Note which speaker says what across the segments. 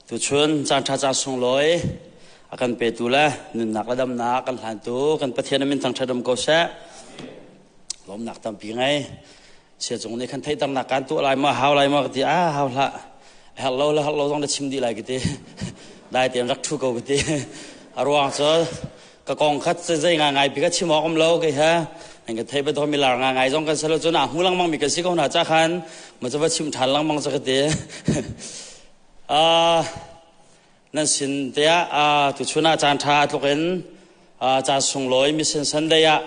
Speaker 1: Tuchun caan ṭha caan sunglawi a kan petu le nunnak le damnak kan hlantu kan Pathian min thangṭhat um ko seh. Lawmnak tampi ngei. Sia cung nih khan theihternak kan tuah lai ma hau lai ma ka ti ah hau hlah. Herh lo le herh lo zong na chim dih lai ka ti. Dai tein rak ṭhu ko ka ti. A ruang cu ka kong khat zei ngai ngai pi ka chim awk um lo kei he nan ka thei beto mi lar ngai ngai zong kan selo cun a hmu lengmang mi kan si ko hna cha khan ma chu va chim ṭhan lengmang cha ka ti. Nan sin tiah tuchun ah caan ṭha tluk in caan sunglawi Mission Sunday ah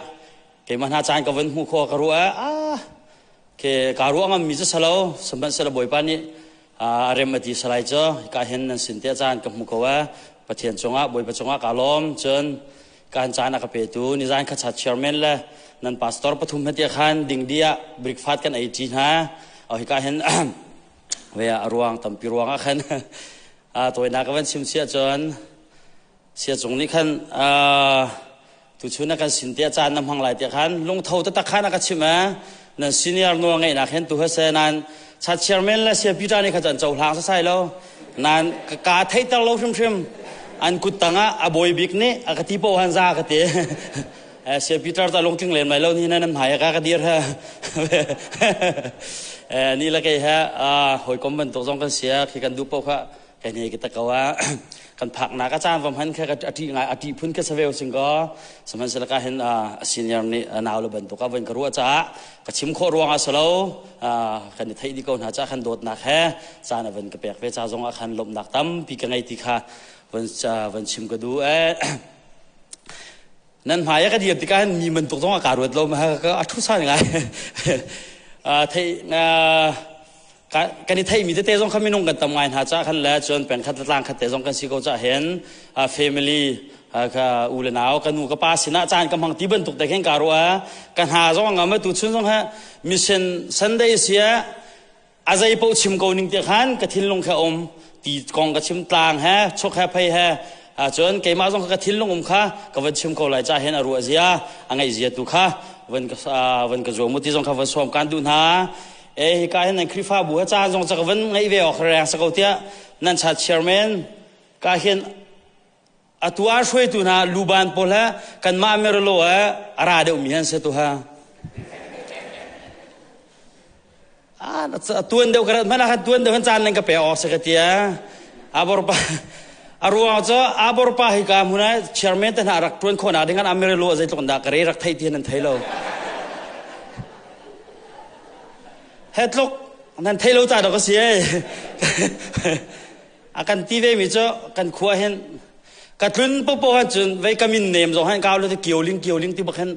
Speaker 1: keimah hna caan ka vun hmuh khawh ka ruah ah ke ka ruah ngam mi cu salo sihmanhsehlaw Bawipa nih a rem a ti salai cu ka hin nan sin tiah caan ka hmu ko e Pathian cungah Bawipa cungah ka lawm cun kan caan a ka petu nizan kha chairman le nan pastor pathum he tiah khan dingdi ah breakfast kan ei ṭi hna hika hin ve a ruang tampi ruang ah khan tawinak ka van chim sia cun sia cung nih khan tuchun a kan sin tiah caan na hmang lai tiah khan lungtho taktak khan a ka chim e nan senior nawl ngeihnak hen tu hase nan cha chairman le sia Peter nih kha cun cohlang sasai lo nan ka theihter lo hrimhrim an kut tangah a bawi bik nih a ka ti po han za ka ti Sia Peter ta lungtling len mai lo ni nan hmai ka ka dir ha ni la kei ha hawikom bantuk zong kan sia khi kan du po kha kai nei kita ko a kan phak na ka caan vam han kha ka ati ngai ati phun ka saveu sing ko sihmanhsehlaw ka hin senior nih nau le bantuk a von ka ruah caah ka chim khawh ruang ah salo kan i theih di ko hna ca khan dawtnak he caan a von ka pek ve ca zong ah khan lawmhnak tampi ka ngei ti kha von von chim ka du eh Nan hmai ah ka dir tikah hin mi bantuk zong ah kaa ruat lo ma a thu san ngai. Thei kan i theimi tete zong kha minung kan tam ngai hna ca khan le cun pengkhat le tlang khat te zong kan si ko ca hin family ka u le nau ka nu ka pa sinah caan ka hmang ti bantuk te khin ka ruah ka hna zong ngam tu chun zong ha mission Sunday sia a zei paoh chim ko ning ti khan ka thinlung kha um ti kong ka chim tlang he chuk he phei he cun keimah zong ka thinlung um kha ka van chim ko lai ca hin a ruah zia a ngaih zia tu kha van ka van ka zuam ti zong kha van sawm kan duh hna e hi ka hin nan Khrihfabu ha caan zong ca ka van ngaih ve awk reng sa ko tiah nan cha chairman ka hin atu ah hruaitu hna luban pawl he kanmah Merlo he a ra deuhmi han si tu ha tuan deuh ka rat hmanh ah khan tuan deuh han caan nan ka pe awk si ka tia abor pa a ruang cu abor pa hi ka hmun ah chairman te hna rak tuan khawh nak ding an Amarillo zeitluk dah ka re rak thei ti nan thei lo he tluk nan thei lo ta dok a si ei a kan ti ve mi cu kan khua hin ka tlun popo han cun vei ka min nem zong han kau le kioling kioling ti bak hin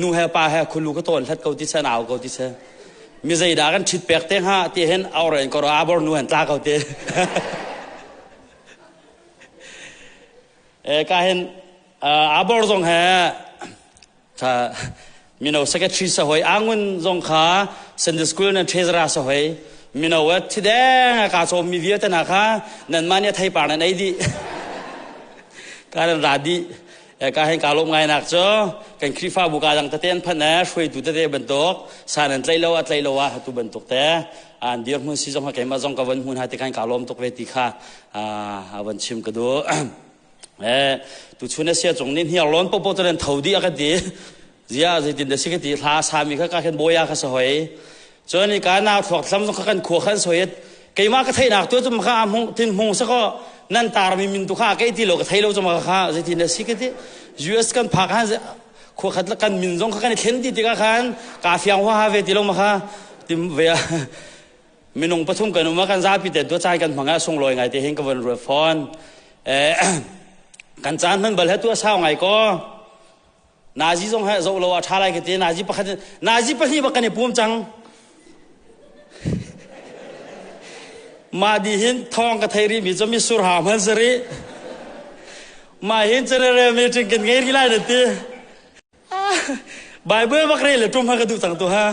Speaker 1: nu he pa he khulu ka tawn hlat ko ti se nau ko ti se mi zei dah kan ṭhit pek te hnga ti hin aur in koro abor nu han tla ko ti e ka hin abor zong he Kha mino secretary sa hoi angun zong kha Sunday school nan treasurer sa hoi mino a thideng a ka chom mi vialte na kha nan mah nih theipar nan ei dih ka nan ra dih ka hen ka lawm ngai nak cu kan Khrihfabu ka dang tete an phan e hruaitu tete bantuk sa nan tlai lo a tlai lo a tu bantuk te an dir hmun si zong ha keimah zong ka van hmun ha ti khan ka lawm tuk ve ti kha a van chim ka du Eh, tuchun a sia cung nih hniarlawn popo cu nan tho dih a ka ti. Zia zeitin dah si ka ti hla sami kha ka khin bawia kha sa hoi. Cun i ka nau thluak thlam zong kha kan khua khan soi keimah ka theihnak tu cu kha hmung tin hmung sa ko nan tarmi min tu kha kei ti lo ka thei lo cu ma kha zeitin dah si ka ti. US kan phak han khua khat la kan min zong kha kan i thlen ti tikah khan ka fiang hua ha ve ti lo ma kha tim ve minung pathum kan um ah kan zapi te tu caan kan hmang ah sunglawi ngai te hin ka von ruat fawn kan caan hman bal he tu a sau ngai ko nazi zong he zoh lo a tha lai ka ti nazi pakhat nazi pahnih bak kan i pum cang mah di hin thawng ka thei ri mi cu mi sur ha hman sari mah hin general meeting kan ngei ri lai na ti Bible bak rel le tum ha ka duh cang tu ha.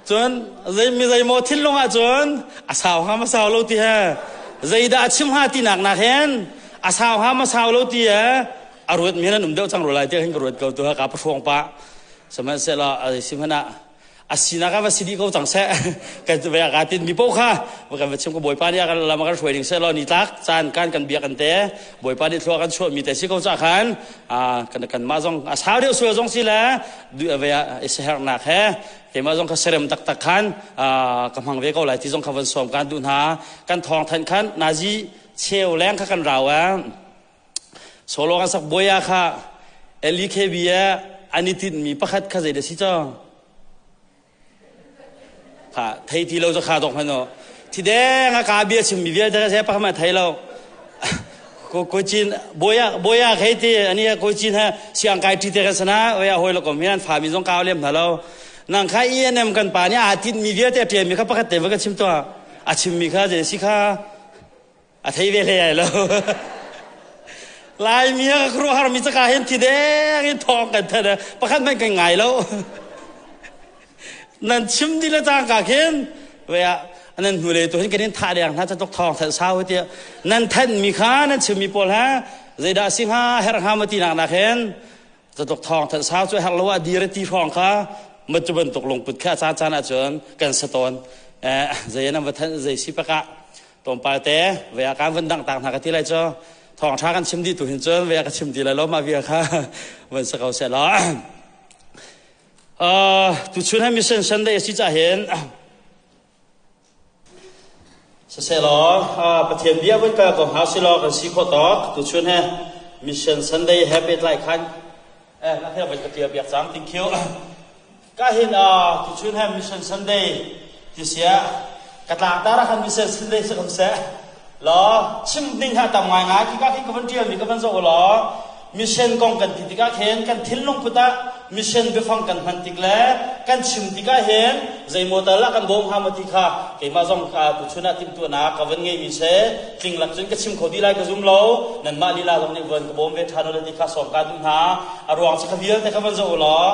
Speaker 1: Cun zei mi zei maw thinlung ah cun a sau hnga ma sau lo ti he. Zeidah a chim hnga ti nak nak hen a sau hnga ma sau lo ti he a ruat mi nan um deuh cang ro lai ti hin ka ruat ko tu ha ka pahruang pa. Sihmanhsehlaw a si hmanh ah A sinak ah va si dih ko cang seh. Kan ve ka tin mi paoh kha kan va chim ko Bawipa nih a kan lam a kan hruai ding seh law ni tlak caan kan kan biak kan te Bawipa nih thlua kan chuah mi te si ko ca khan kan kan mah zong a sau deuh sual zong si le ve i siaherhnak he keimah zong kha serem taktak khan ka hmang ve ko lai ti zong kha van sawm kan duh hna. Kan thawng thanh khan nazi cheu leng kha kan rau a solo kan sak buaya kha LEKB ah an i tinhmi pakhat kha zei dah si caw kha thei ti lo cu kha dok hmanh thi deng a ka bia chimmi vialte kha se pakhat hmanh thei lo ko ko chin boya boya khei ti ani ko chin ha siang kai ti te kan sana oya hoi lo kom hian fa mi zong ka lem hna lo nang kha ENM kan pa nih aa tinhmi vialte a ṭialmi kha pakhat te va kan chim tuah a chimmi kha zei si kha a thei ve hlei ai lo Laimi a khuaruahhar mi caka hin thi deng in thawng kan thanh pakhat hmanh kan ngai lo nan chim dih le cangka khin ve ah nan hnu le tu hin kan in thah deng hna catuk thawng thanh sau tiah nan thanh mi kha nan chim mi pawl ha zeidah si hnga herh hnga ma ti nak nak hin Catluk thawng thanh sau cu herh lo ah dir ti hrawng kha mat cu bantuk lungput kha caan caan ahcun kan sa tawn. Eh, zei nan va thanh zei si pakah tlawmpal te ve ah kan van dang tak hna ka ti lai cu thawng tha kan chim dih tu hin cun ve ka chim ti lai lo ma bia kha van sa ko seh law. Uh, tu chun he mission Sunday a si ca hin Sisehlaw, Pathian bia vun kal ko hna silaw kan si khawh tawk. Tuchun he Mission Sunday he pehtlai khan eh na he voi ka tia biak cang thank you. Ka hin tuchun he Mission Sunday ti sia ka tlang tar ah khan Mission Sunday si ko seh. Law chim ding ha tam ngai ngai khi ka khi ka van tial mi ka van zoh law mission kong kan ti tikah khin kan thinlung put ah mission biafang kan hman tik le kan chim tikah hin zeimaw tal ah kan bawm hnga maw ti kha keimah zong ka tuchun ah timhtuahnak ka van ngeimi si tling lak cun ka chim kho dih lai ka zum lo nanmah lila zong nih van ka bawm ve ṭhan ula ti kha sawm ka duh hna a ruang cu kha vialte kha van zoh law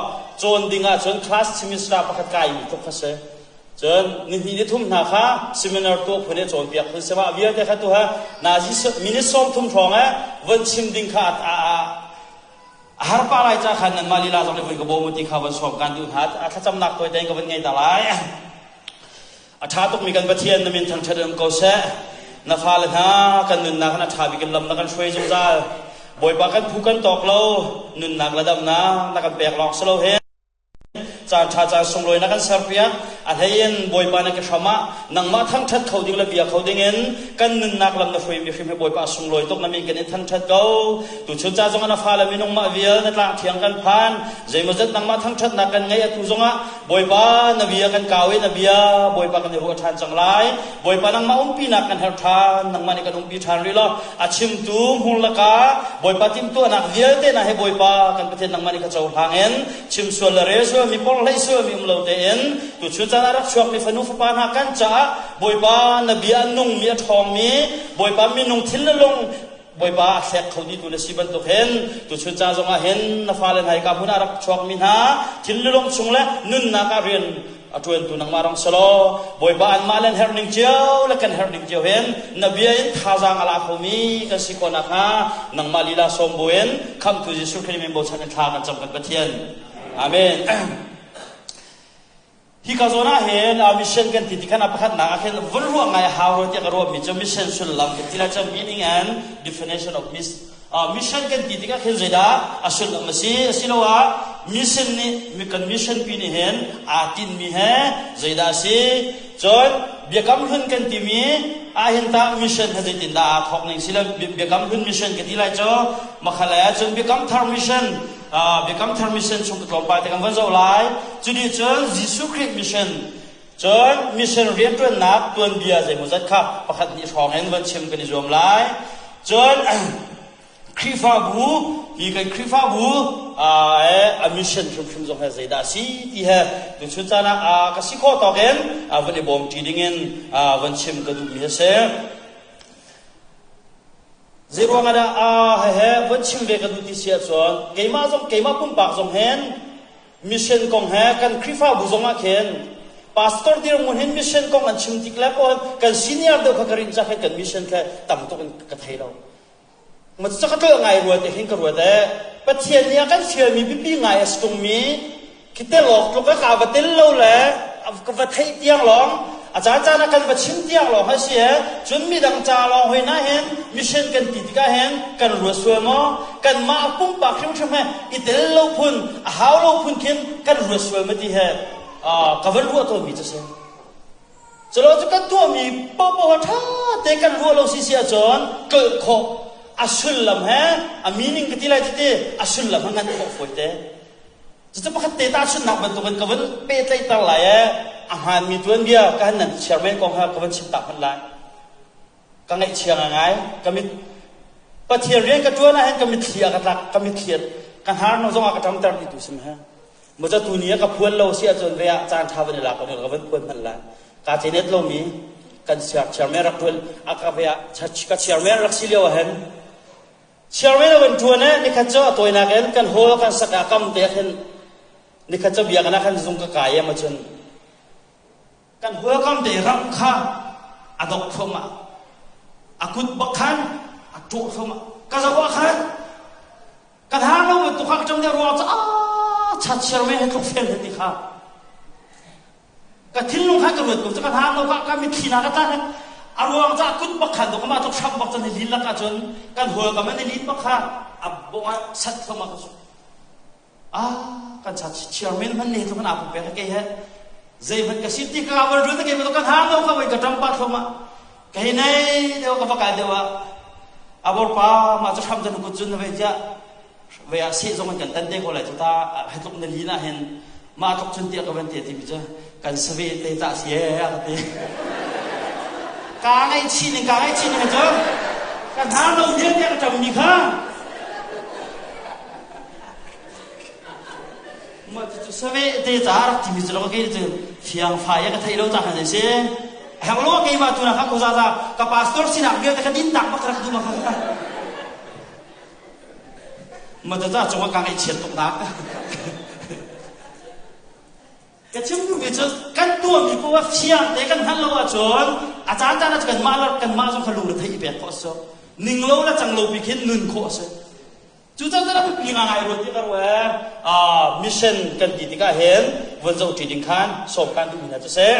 Speaker 1: cawn ding ah cun class semester pakhat kai mi tluk kha si Cun nihnih nithum hna kha seminar tuah phun i cawnpiak phun si mah vialte kha tu ha nazi minute 30 hrawng eh von chim ding kha a a har pa lai ca khan nanmah lila zong nih vui ka bawm u ti kha von sawm kan duh hna a thlacamnak tawi tein ka von ngei ta lai a ṭha tukmi kan Pathian na min thangṭhat in um ko seh na fale hna kan nunnak in a ṭha bik in lam na kan hruai zungzal Bawipa kan phu kan tawk lo nunnak le damnak na kan pek lawng si lo he Caan ṭha caan sunglawi na kan serpiak. A hleiin Bawipa na ka hram ah nangmah thangṭhat kho ding le bia kho dingin kan nunnak lam na hruaimi hrim hi Bawipa sunglawi tuk na min kan in thangṭhat ko. Tuchun ca zongah na fale minung mah vial na tlang thiang kan phan. Zeimawzat nangmah thangṭhatnak kan ngei atu zongah Bawipa na bia kan kau i na bia Bawipa kan i ruah ṭhan cang lai. Bawipa nangmah umpinak kan herh ṭhan. Nangmah nih kan umpi ṭhan rih law a chimtu hmur lakah Bawipa timhtuahnak vialte na he Bawipa kan Pathian nangmah nih ka cohlang in chim sual le rel sual mi porhlei sual mi um lo tein tuchun caan ah rak chuak mi fanu fapa hna kan caah Bawipa na bia a nung mi a ṭhawng mi Bawipa minung thil le lung Bawipa a thlek kho dihtu na si bantuk hin tuchun caan zongah hin na fale hna hika hmun ah rak chuak mi hna thil le lung chung le nunnak ah rian a ṭuantu nangmah rang selaw Bawipa anmah le an herh ning cio le kan herh ning cio hin na bia in thazaang a la khomi kan si khawh nakhnga nangmah lila sawm buin khamhtu Jesuh Khrih min bochan in thla kan cam kan Pathian. Amen. Hi ka zawn ah hin mission kan ti tikhan a pakhatnak ah khin vun ruah ngai a hau rua tiah ka ruahmi cu mission sullam kan ti lai cu meaning and definition of mission kan ti tikah khin zeidah a sullam a si asiloah mission nih kan mission pi nih hin aa tinhmi he zeidah a si cun biakam hlun kan timi ahhin tah mission he zeitindah aa thawk ning sile biakam hlun mission ka ti lai cu makhale cun biakam thar mission biakam thar mission chung ka tlawmpal te kan van zoh lai cu nih cun Jesuh Khrih mission cun mission rianṭuannak tuanbia zeimawzat kha pakhat hnih hrawng in van chim kan i zuam lai Cun Khrihfabu hi kan Khrihfabu a mission hrimhrim zong he zeidah a si ti he tuchun caan ah ka si khawh tawk in van i bawmṭi dingin van chim ka duhmi a si. Zeiruang ah dah he van chim ve ka duh ti si ahcun keimah zong keimah pumpak zong hin Mission kong he kan Khrihfabu zong ah khin pastor dirhmun hin mission kong an chim tik le pawl kan senior deuh kha ka rinh cak hin kan mission kha tam tuk in ka thei lo. Ma cu ka tlolh ngai rua te hin ka ruat e. Pathian nih a kan fialmi biapi ngai a si tungmi. Khi tel awk tluk a ka va tel lo le ka va theih tiang lawng a caan caan ah kan va chim tiang lawng a si e cun midang ca lawng hoi na hin mission kan ti tikah hin kan ruat sual maw kanmah pumpak hrimhrim he i tel lo phun a hau lo phun khin kan ruat sual ma ti he ka van ruah tawnmi cu si. Culo cu kan tuahmi paohpaoh ṭha te kan ruah lo si si ahcun tlolh khawh a sullam he a meaning ka ti lai ti a sullam he ngan khawh fawi te. Cucu pakhat te tahchunhnak bantukin ka vun pehtlaihter lai e a hmaanmi tuanbia ka han nan chairman kong ha ka vun chim tak hmanh lai. Ka ngaihchia ngai ka mit Pathian rian ka ṭuan ah hin ka mitthli a ka tlak ka mitthli ka hnar no zong ah ka ṭamter ti tu sim he. Maw tu ni ah ka phuan lo si ahcun ve ah caan ṭha van i lak ka van phuan hmanh lai. Ka cenet lomi kan chairman rak ṭuan a ka ve ah ka chairman rak si lio ah hin chairman a van ṭuan eh nikhat cu a tawinak in kan hall kan sak ah kam te khin nikhat cu biakinn ah khan zung ka kai em ahcun kan hualkam te ram kha a dok thluahmah a kut bak khan a ṭawh thluahmah ka zoh ah khan Kan har lo bantuk kha ka ṭang deuh ruang cu ah chachiar me he tluk fel he ti kha ka thinlung kha ka ruat ko cu kan har lo ka ka mitthli na ka tla a ruang ca kut bak khan to ma tluk hram bak cun lin lak ahcun kan hual kam an lin bak kha a bong ah sat thoma ka su ah kan cha chairman hman ne tluk an apu pek ke he zei hman ka si ti ka van run ke kan har lo ka wei ka ṭang pa thoma Kei nei deuh ka va kai deuh ah abor pa mah cu hram cun kut cun na vei tiah vei ah seh zong in kan tan te ko lai cu ta he tluk na lin ah hin mah tluk cun tiah ka van ti timi cu kan save te ta si e a ka ti ka ngaihchih ning ka ngaihchih ning cu ka hnar lo vial tiah ka ṭam mi kha Mah cucu save te ca rak timi cu lo kei cu fiang fai ka theih lo ca khan si. Hang lo keimah tu na kha ko za ka pastor sinak vialte ka din tak bak rak du ma kha. Ma ta ca cung ah ka ngaihchiat tuk nak. Ka chim duhmi cu kan tuahmi poah fiang te kan hngalh lo ahcun a caan caan ah kan mah le kanmah zong kha lungre theih i pek khawh a si. Ning lo le cang lo pi khin nun khawh a si. Cucaah cun a biapi ngai ruat ti ka ruah mission kan ti tikah hin vun zoh ṭi ding khan sawm kan duhmi hna cu si.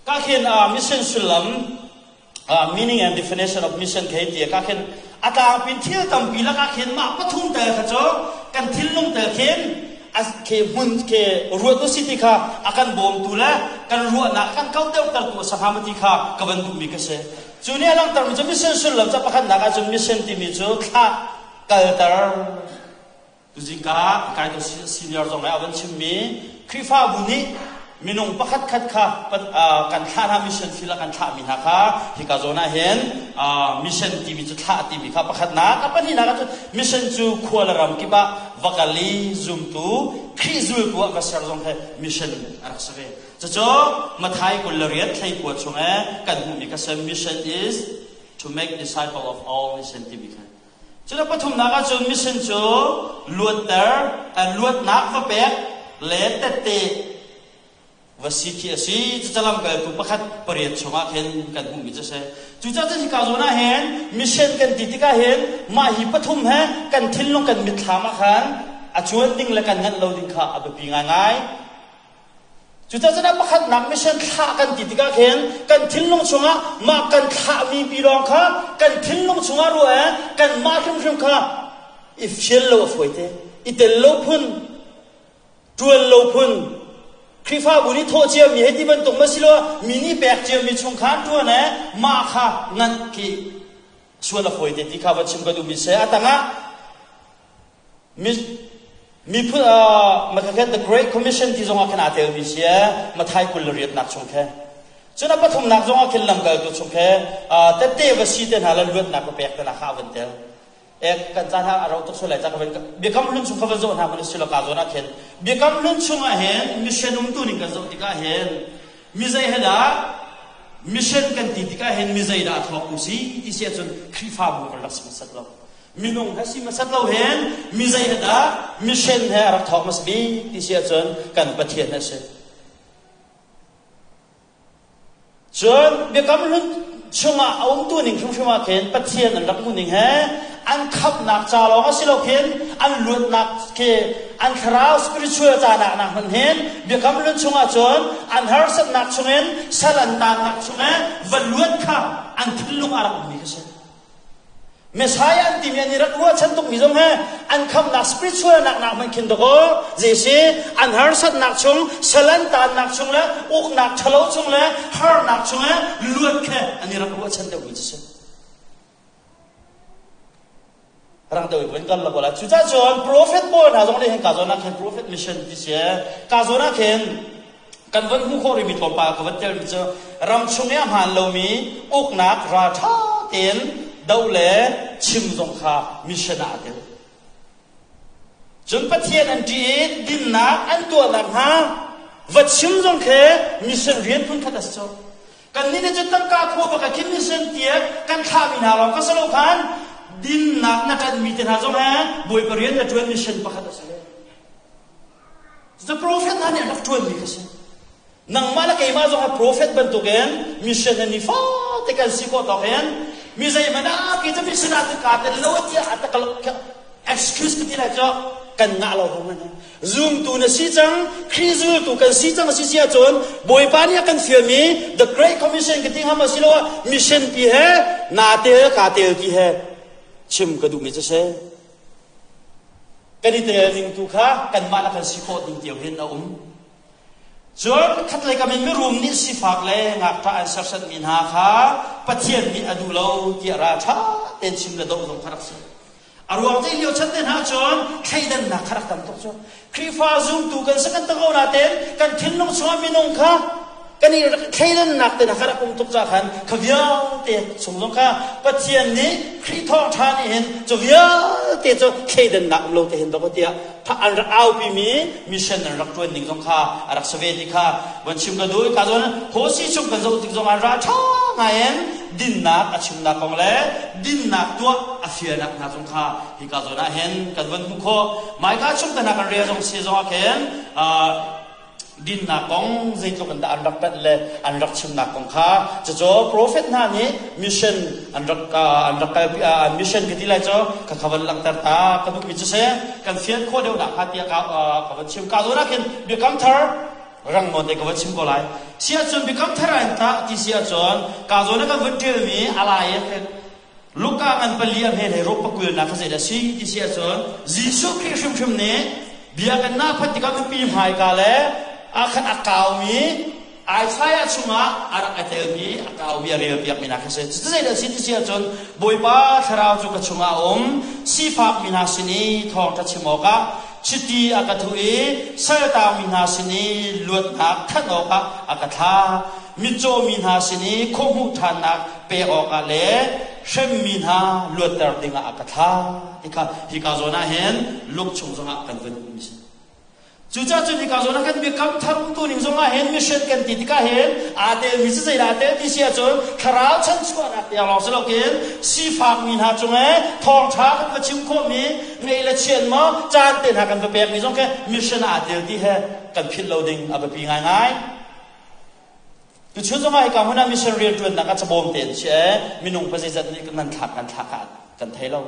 Speaker 1: Ka khin mission sullam meaning and definition of mission khe ti ka khin a tlangpin thil tampi lakah khin mah pathum tel kha cu kan thinlung tel khin ke hmun ke ruat u si ti kha a kan bawmtu le kan ruahnak kan kau deuhtertu a si hnga ma ti kha ka van duhmi ka si. Cu nih a langhtermi cu mission sullam cu pakhatnak ahcun mission timi cu thlah kalter tuzingka kai tu senior zong he a van chimmi Khrihfabu nih minung pakhat khat kha kan thlah hna mission field ah kan thlahmi hna kha hika zawn ah hin mission timi cu thlah timi kha pakhatnak a pahnihnak ahcun mission cu khua le ram kip ah va kal i zumtu Khrih zultu ah va ser zong he mission a rak si ve cucu Mathai 28 thlei kua chung e kan hmuhmi kha si mission is to make disciple of all nation timi kha Cun a pathumnak ahcun mission cu luatter, luatnak va pek le tette va si khi a si. Cucu lamkaltu pakhat pariat chungah khin kan hmuhmi cu a si. Cucaah cun hika zawn ah hin mission kan ti tikah hin mah hi pathum he kan thinlung kan mitthlam ah khan a cuan ding le kan nganh lo ding kha a biapi ngaingai. Cucaah cun a pakhatnak mission thlah kan ti tikah khin kan thinlung chungah mah kan thlahmi pi lawng kha kan thinlung chungah ruah eh kanmah hrimhrim kha i fial lo a fawi te i tel lo phun ṭuan lo phun Khrihfabu nih thawh ciami hei ti bantuk ma si lo mi nih pek ciami chung kha ṭuan eh mah kha nganh khi sual a fawi te ti kha va chim ka duhmi si a tangah Miphun uh, the Great Commission ti zongah khan aa telmi si ee Mathai 28nak chung khe. Cun a pathumnak zongah khin lamkaltu chung khe uh, tette va si te hna le luatnak va pek te hna kha a van tel. E kan caan ha a ro tuk sual lai ca ka van biakam hlun chung kha van zoh hna man si lo ka zawn ah khin biakam hlun chung ah hin mission umtu ning kan zoh tikah hin mi zei he dah mission kan ti tikah hin mi zei dah a thawk tu si ti si ahcun Khrihfabu kan rak si hmasat lo. Minung he si hmasat lo hin mi zei he dah mission he a rak thawk hmasa bik ti si ahcun kan Pathian he a si. Cun biakam hlun chungah a umtu ning hrimhrim ah khin Pathian an rak hmuh ning he an khamhnak ca lawng a si lo khin an luatnak khi an thlarau spiritual ca nak nak hmanh hin biakam hlun chungah cun an harsatnak chungin sal an taannak chungin va luat kha an thinlung a rak ummi kha si. Messiah an timi an i rak ruahchan tukmi zong he an khamhnak spiritual nak nak hmanh khin dakaw zeisi an harsatnak chung sal an taannak chung le uknak ṭhalo chung le harnak chung he luat khe an i rak ruahchan deuhmi cu si. Rang deuh in kan la ko la. Cucaah cun prophet pawl hna zong nih hin ka zawn ah khin prophet mission ti si ka zawn ah khin kan von hmuh khawh rihmi tlawmpal ka van telmi cu ram chung i a hmaan lomi uknak ralṭha tein doh le chim zong kha mission ah a tel. Cun Pathian an ṭih i dinnak an tuah nakhnga va chim zong khi mission rian phunkhat a si cu. Kannih nih cun tangka khua bak ah khin mission tiah kan thlahmi hna lawng kha si lo khan dinnak na ṭanhmi te hna zong he Bawipa rian na ṭuan mission pakhat a si. The prophet hna nih an rak ṭuanmi kha si. Nangmah le keimah zong hi prophet bantukin mission in nifate kan si khawh tawk hin mi zeihmanh ah kei cu mission ah ka tel lo tiah a tak excuse ka ti lai cu kan ngah lo ko man zumtu na si cang Khrih zultu kan si cang si si ahcun Bawipa nih a kan fialmi the great commission ka ti hnga ma si lo ah mission pi he naa tel ka tel ti he chim ka duhmi cu si Kan i tel ning tu kha kanmah le kan si khawh ding cio hin a um. Cun khatlei kam in mirum nih sifak le ngakṭah an serhsatmi hna kha Pathian nih a duh lo tiah ralṭha tein chim le doh zong kha rak si. A ruang te lio chan te hna cun thleidannak kha rak tam tuk cu. Khrihfa zumtu kan si kan ta ko nain kan thinlung chungah minung kha kan i thleidannak te hna kha rak um tuk ca khan kha vialte chung zong kha Pathian nih Khrih thawngṭha nih hin cu vialte cu thleidannak um lo te hin dawk tiah an rak aupi mi mission an rak ṭuan ning zong kha a rak si ve ti kha von chim ka duh ka zawn Hosi chung kan zoh tik zong ah ra ṭha ngai in dinnak a chimnak kong le dinnak tuah a fialnak hna zong kha hika zawn ah hin kan von hmuh khawh Maika chung te hna kan rel zong si zong ah khin dinnak kong zeitluk in dah an rak ṭanh le an rak chimnak kong kha cucu prophet hna nih mission an rak an rak kalpi an mission ka ti lai cu ka kha van langhter ta ka duhmi cu si kan fian khawh deuh nak kha tiah ka ka van chim ka zawn ah khin biakam thar rang nawn te ka van chim ko lai si ahcun biakam thar ah in tah ti si ahcun ka zawn ah kan vun ṭialmi a lai in Luka ngan pali a hme hlei ruk pakulnak kha zeidah si ti si ahcun Jesuh Khrih hrimhrim nih biakinn ah phanh tikah mipi hmaika le ah khan a kaumi Isaiah chungah a rak i telmi a kaumi a relpiakmi hna kha si. Cucu zeidah si ti si ahcun Bawipa thlarau cu ka chungah a um sifakmi hna sin i thawngṭha chim awkah chiti a ka thuh i saltangmi hna sin i luatnak thanh awkah a ka thlah. Mitcaw mi hna sin i khuahmuh ṭhannak pek awkah le hremmi hna luatter dingah a ka thlah ti kha hika zawn ah hin luk chung zongah kan vun hmuhmi si. Cucaah cun hika zawn ah kan biakam thar umtu ning zongah hin mission kan ti tikah hin aa telmi cu zeidah aa tel ti si ahcun thlarau chanchuahnak tiang lawng si loin sifakmi hna cung i thawngṭha kan va chim khawhmi ngeih le chian maw caan te hna kan va pekmi zong khi mission ah aa tel ti he kan philh lo ding a biapi ngaingai. Tuchun zongah hika hmun ah mission rianṭuannak ah cabawm te an chiah i minung pa zeizat nih kan thlak kan thlak ah kan thei lo.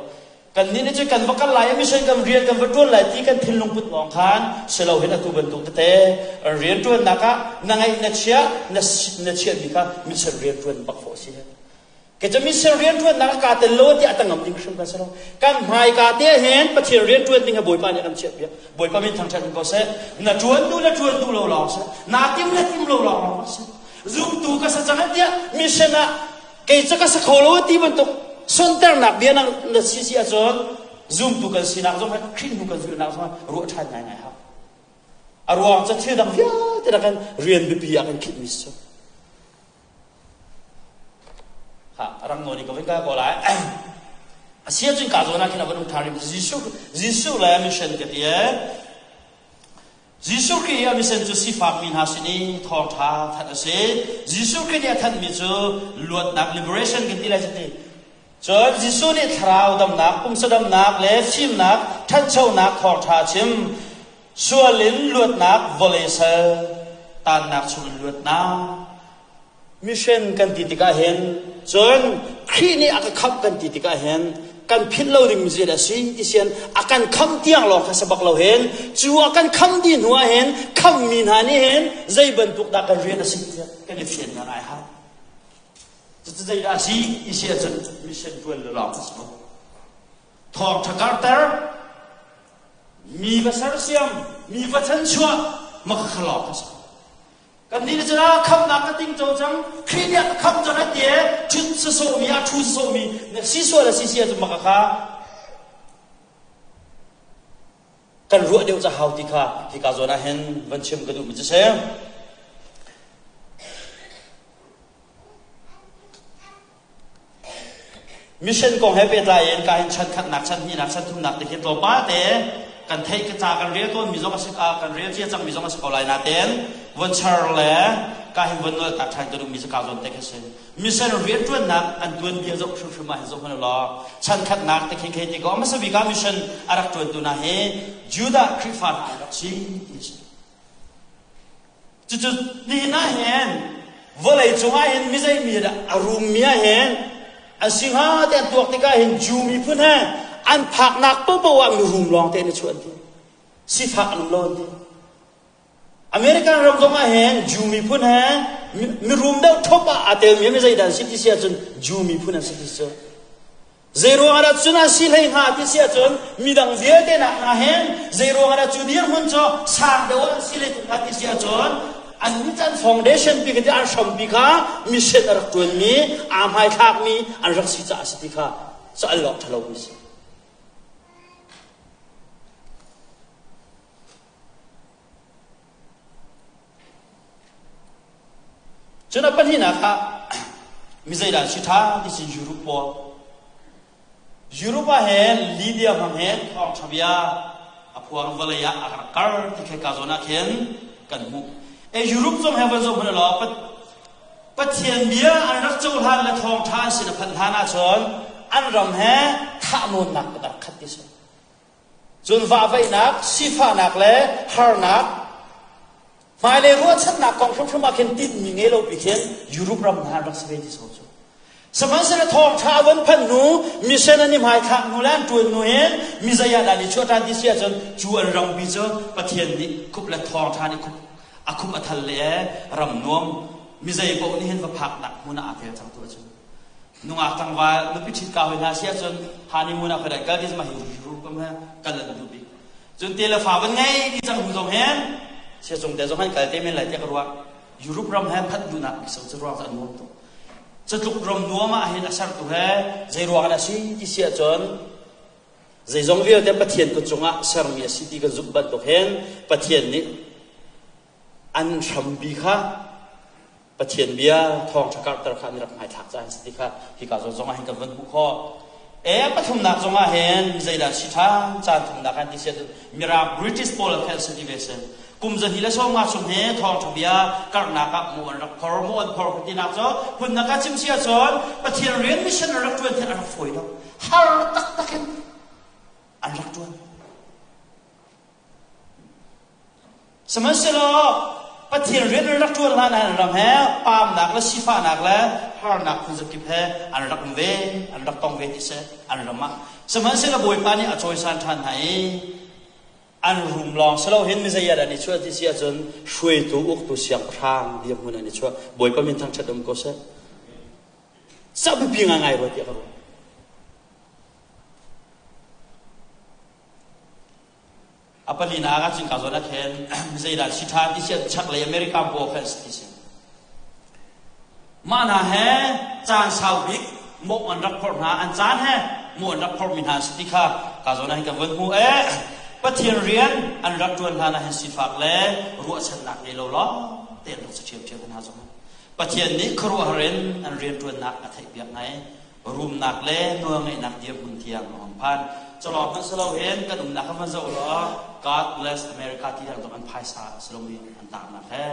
Speaker 1: Kannih nih cun kan va kal lai i mission kan rian kan va ṭuan lai ti kan thinlung put lawng khan si lo hin atu bantuk tete rianṭuannak ah na ngeih na chiah na na chiahmi kha mission rianṭuan bak fawh si. Kei cu mission rianṭuannak ah kaa tel lo tiah a tangam ding hrim kan si lo. Kan hmaika te hin Pathian rianṭuan ding ha Bawipa nih a kan chiahpiak. Bawipa min thangṭhat in ko seh. Na ṭuan duh le ṭuan duh lo lawng seh. Naa tim le tim lo lawng lawng seh. Zumtu ka sa cang tiah mission ah kei cu ka sa kho lo ti bantuk sonternak bia na na si si ahcun zumtu kan sinak zong he Khrih hnu kan zulhnak zong ruah ṭhan ngaingai hau. A ruang cu thil dang vialte kan rian biapi ah kan khitmi si. Rang nawn in ka vun kal ko lai. A si ahcun ka zawn ah khin a van um ṭhan rih. Jesuh, Jesuh le mission ka ti ee. Jesuh Khrih i a mission cu sifakmi hna sin i thawngṭha thanh a si. Jesuh Khrih nih a thanhmi cu luatnak liberation kan ti lai cu ti. Cun Jesuh nih thlarau damnak, pumsa damnak le fimnak, ṭhanchonak thawngṭha a chim. Sual in luatnak, vawlei sal tannak chungin luatnak. Mission kan ti tikah hin cun Khrih nih a ka khamh kan ti tikah hin kan philh lo ding mi a si ti sian a kan kham tiang lawng kha sabak lo hen cu a kan kham di hnu ah hin kham mi hna nih hin zei bantuk dah kan rian a si tiah kan i fian ngai ngai hau. Cucu zeidah a si ti si ahcun mission ṭuan le lawng a si ko. Thawngṭha karter, mi va sersiam, mi va chanchuah, makha lawng a si ko. Kan nih cun ah khamnak ka ting co cang, Khrih nih a ka khamh cang a ti e, ṭhut sasawhmi, a ṭhu sasawhmi, na si sual a si si ahcun maka kha kan ruah deuh ca hau ti kha hika zawn ah hin van chim ka duhmi cu si. Mission kong he pehtlai in ka hin chan khatnak, chan hnihnak, chan thumnak te khi tlawmpal te kan theih ka ca kan rel tawn mi zong a si kan rel cia cang mi zong a si ko lai nain von char le ka hin von nol tak ṭhan ka duh mi cu ka zawn te khi si. Mission rianṭuannak an tuan bia zoh hrimhrim ah hin zoh hmanh law chan khatnak te khi khi ti ko hmasa bik ah mission a rak ṭuantu hna hi Judah Khrihfa hna an rak si ti a si. Cucu nihin ah hin vawlei cungah hin mizei mi dah a rummi ah hin an si hnga ti an tuak tikah hin Jew miphun he an phaknak paohpaoh ah mirum lawng te an i chuah an ti. Sifak an um lo an ti. American ram zong ah hin Jew miphun he mirum deuh thop ah aa telmi mi zeidah an si ti si ahcun Jew miphun an si ti si. Zeiruang ah dah cun an si hlei hnga ti si ahcun midang vialte nak hna hin zeiruang ah dah cu dirhmun cu sang deuh an si hlei hnga ti si ahcun an nih an foundation pi kha an hrampi kha mission a rak ṭuanmi aa hmaithlakmi an rak si caah a si ti kha cu al awk ṭhalo mi si. Cun a pahnihnak ah mi zeidah si ṭha ti si Europe pawl. Europe ah hin Lydia hmang hin thawngṭha bia a phuang vawlei ah a rak kar ti khi ka zawn ah khin kan hmuh. E Europe zong he van zoh hmanh law Pathian bia an rak cohlan le thawngṭha an sin a phanh hlan ahcun an ram he thahnawnnak a rak khat ti si. Cun vahvaihnak, sifahnak le harnak, hmailei ruahchannak kong hrimhrim ah khin tinhmi ngei lo pi khin Europe ram hna an rak si ve ti so cu. Sihmanhsehlaw thawngṭha a von phanh hnu, mission an i hmaithlak hnu le an ṭuan hnu hin mizei ah dah an i chuah ṭhan ti si ahcun cu an rampi cu Pathian nih khup le thawngṭha nih khup a khup a thal le ram nuam mizei paoh nih hin va phaknak hmun ah aa tel cang tu ahcun Nungak tlangval nupi ṭhit ka hoi hna si ahcun honeymoon ah khuadai kal ti mah hi Europe kam he kal an duh bik. Cun te le fa van ngei ti cang hnu zong hin siacung te zong han kal te men lai tiah ka ruah. Europe ram he phanh duhnak bik so cu ruang cu an nuam tuk. Catluk ram nuam ah hin a sertu he zei ruang ah si ti si ahcun zeizong vialte Pathian kut cungah sermi a si ti kan zumh bantuk hin Pathian nih an hrampi kha Pathian bia thawngṭha karhter kha an rak hmaithlak caah an si ti kha hika zawn zongah hin kan van hmuh khawh. E pathumnak zongah hin zeidah si ṭhan caan thumnak han ti si ahcun Mirang British pawl khan si ti ve si. Kum zahnih le sawmnga chung hi thawngṭha bia karhnak ah mu an rak phor mu an phor tinak cu phunnak ah chim si ahcun Pathian rian mission an rak ṭuan hi a rak fawi lo. Har taktak in an rak ṭuan. Sihmanhsehlaw Pathian rian an rak ṭuan hlan ah an ram he paamnak le sifahnak le harnak phunzakip he an rak um ve, an rak tong ve ti si an ram ah. Sihmanhsehlaw Bawipa nih a cawisan ṭhan hna i an rum lawng si lo hin mizei ah dah an i chuah ti si ahcun hruaitu uktu siangpahrang dirhmun an i chuah. Bawipa min thangṭhat um ko seh. Cah biapi ngaingai rua tiah ka ruah. A palinak ah cun ka zawn ah khin zeidah si ṭha ti si chaklei America paw khan si ti si. Mah hna he caan sau bik mawh an rak phorh hna an caan he mawh an rak phorhmi hna si ti kha ka zawn ah hin kan vun hmu eh Pathian rian an rak ṭuan hlan ah hin sifak le ruahchannak ngei lo lawng te an rak si ṭhiamṭhiam hna zong. Pathian nih khuaruahhar in an rianṭuannak a theihpiak hna i rumnak le nawlngeihnak dirhmun tiang a hung phan. Culawng hmanh si loin kan umnak kha van zoh law God bless America ti tiang zong an phaisa si lomi an tarnak he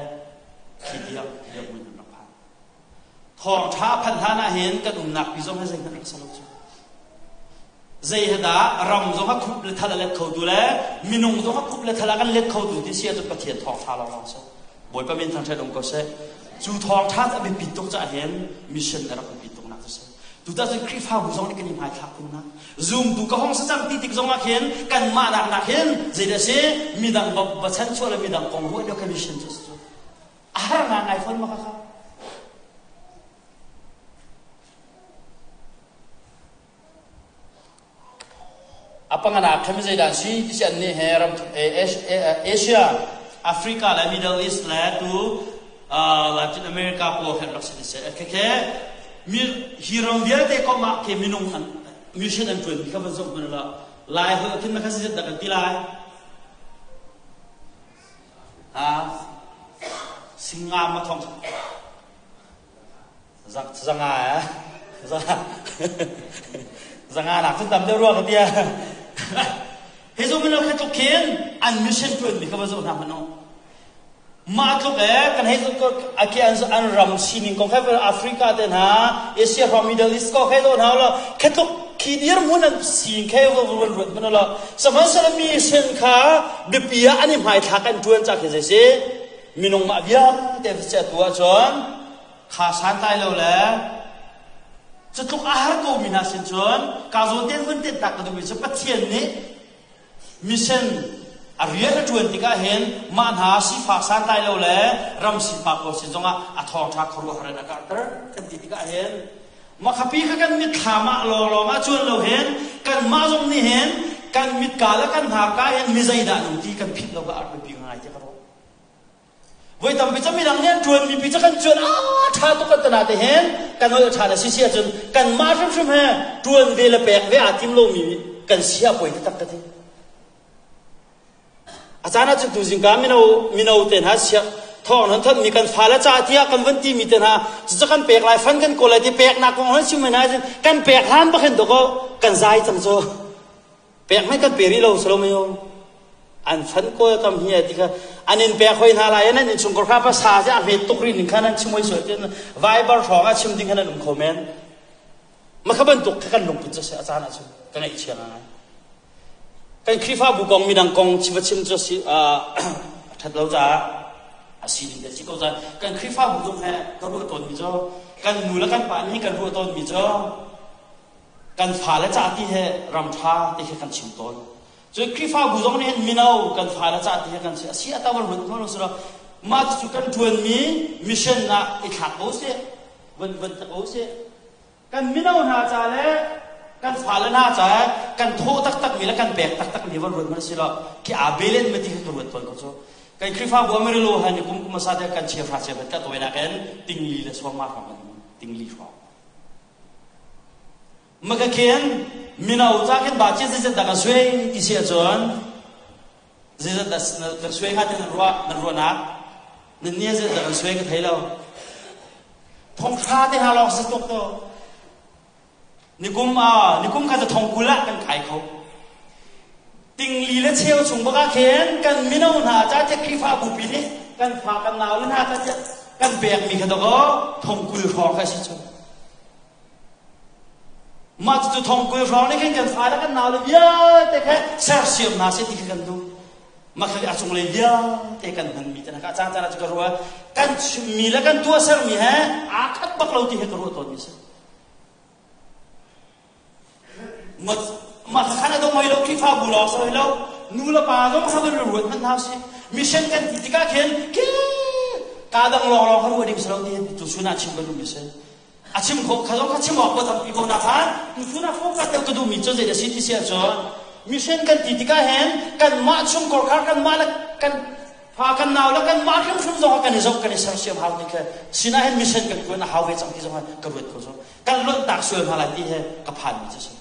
Speaker 1: khi tiang dirhmun an rak phan. Thawngṭha phanh hlan ah hin kan umnak pi zong hi zeihmanh rak si lo cu. Zei he dah ram zong a khup le thal a let khotu le minung zong a khup le thal a kan let khotu ti si ahcun Pathian thawngṭha lawnglawng si. Bawipa min thangṭhat um ko seh. Cu thawngṭha cu a biapit tuk caah hin mission a rak biapit tuknak cu si. Tutan cun Khrihfabu zong nih kan i hmaithlak kun na. Zumtu ka hong sa cang ti tik zong ah khin kanmah nak nak hin zeidah si midang va chanchuah le midang kong ruah lio kha mission cu a si cu. A har ngai fawn ma kha. A panganak kha zeidah si ti si annih he ram Asia, Africa le Middle East le tu Latin America pawl khan rak si ti si. Khekhe mi hi ram vialte komh ah khi minung an mission an ṭuan mi kha van zoh hmanh la Lai holh khin na kha si dah kan ti lai. Ha singa ma thong Zanga eh? Zanga nak cun tam deuh rua ka tia. Hi zu mino kha tluk khin an mission tuan mi kha va zoh hna hmanh u. Mah tluk eh kan hei a ke an an ram sining kong kha Africa te hna Asia ram Middle East ko kha zoh hna lo kha tluk khi dir mun an sin khe va van ruat hmanh lo sihmanhsehlaw mission kha biapi ah an i hmaithlak an tuan ca khi zei si minung mah vialte si atu ahcun kha santlai lo le cutluk a har ko mi hna sin cun ka zawn ten vun tet tak ka duhmi cu Pathian nih mission a rian a ṭuan tikah hin mah hna sifak santlai lo le ram sifak pawl sin zongah a thawngṭha khuaruahhar in a karhter kan ti tikah hin makhapi kha kan mitthlam ah lawnglawng ah cuan lo hin kanmah zong nih hin kan mitka le kan hnarka hin mi zeidah nung ti kan philh lo ka ar biapi ngai ti ka ruah. Voi tampi cu midang nih an ṭuanmi pi cu kan cuan a ṭha tuk kan tana te hin kan holh ṭha na si si ahcun kanmah hrimhrim he ṭuan ve le pek ve aa tim lomi kan si a poi taktak ka ti. A caan ahcun tuzingka mino mino te hna siak thawng nan thanmi kan fale ca tiah kan van timi te hna cucu kan pek lai fan kan kawl lai ti peknak kong hon chim hna ahcun kan pek hlan bak hin dawkaw kan zai cang cu. Pek hmanh kan pe rih lo si lo mei an fan kawl kam hi ti kha an in pek hoi hna lai nan innchungkhar kha pa sa cu a hmet tuk rih ning kha nan chim hoi sual tin Viber hrawng ah chim ding kha nan um kho men ma kha bantuk kha kan lungput cu si a caan ahcun ka ngaihchia ngai kan Khrihfabu kong midang kong chim chim cu si a ṭhat lo caah a si ding te si ko caah kan Khrihfabu zong he ka ruah tawn mi cu kan nu le kan pa nih kan ruah tawn mi cu kan fale ca ti he ram ṭha ti he kan chim tawn. Cun Khrihfabu zong nih hin mino kan fale ca ti he kan chim. A si a tawar ruat hmang lo mah cu kan ṭuanmi mission ah i thlak ko sih, van van ta ko sih. Kan mino hna ca le kan fale hna ca kan thawh taktakmi le kan pek taktakmi van ruat hmanh si lo khi aa belen ma ti kha ka ruat tawn ko cu. Kan Khrihfabu Amarillo han i kum kum asa te kan chiahra chiahrat ka tawinak in tingli le suangma hrawng kan tingli hrawng. Maka khin mino ca khin ba chin zeizat dah kan suai ti si ahcun zeizat dah kan suai hnga ti nan ruah nan ruahnak nan nih zeizat dah kan suai ka thei lo thonghra te hna lawng si tuk to nikum ah nikum kha cu thong kul ah kan kai kho tingli le cheu chung bak ah khin kan mino hna ca te Khrihfabu pi nih kan fa kan nau le hna ca kan pekmi kha dakaw thong kul hrawng kha si cu Mah cucu thongkul hrawng nih khin kan fale kan naule vialte kha sersiam hna seh ti kha kan duh. Mah kha a cunglei vialte kan hmanmi te hna kha a caan caan ah cu ka ruah kan chimmi le kan tuahsermi he aa khat bak lo ti he ka ruah tawnmi si. Mah kha a dong hoi lo Khrihfabu lawng si hoi lo nu le pa zong kha van ruat hmanh hna usih. Mission kan ti tikah khin ke ka dang lawnglawng kha ruah ding si lo ti tuchun ah chim ka duhmi si. A chim khawh kha zong kha chim awk ko tampi ko na khan tuchun ah focus deuh ka duhmi cu zei a si ti si ahcun mission kan ti tikah hin kanmah chungkhar kha kanmah le kan fa kan nau le kanmah hrimhrim zong kan i zoh kan i sersiam hau ti kha sinah hin mission kan tuan a hau ve cang ti zong ka ruat ko cu kan lonhtak sual hna lai ti he ka phanmi cu si.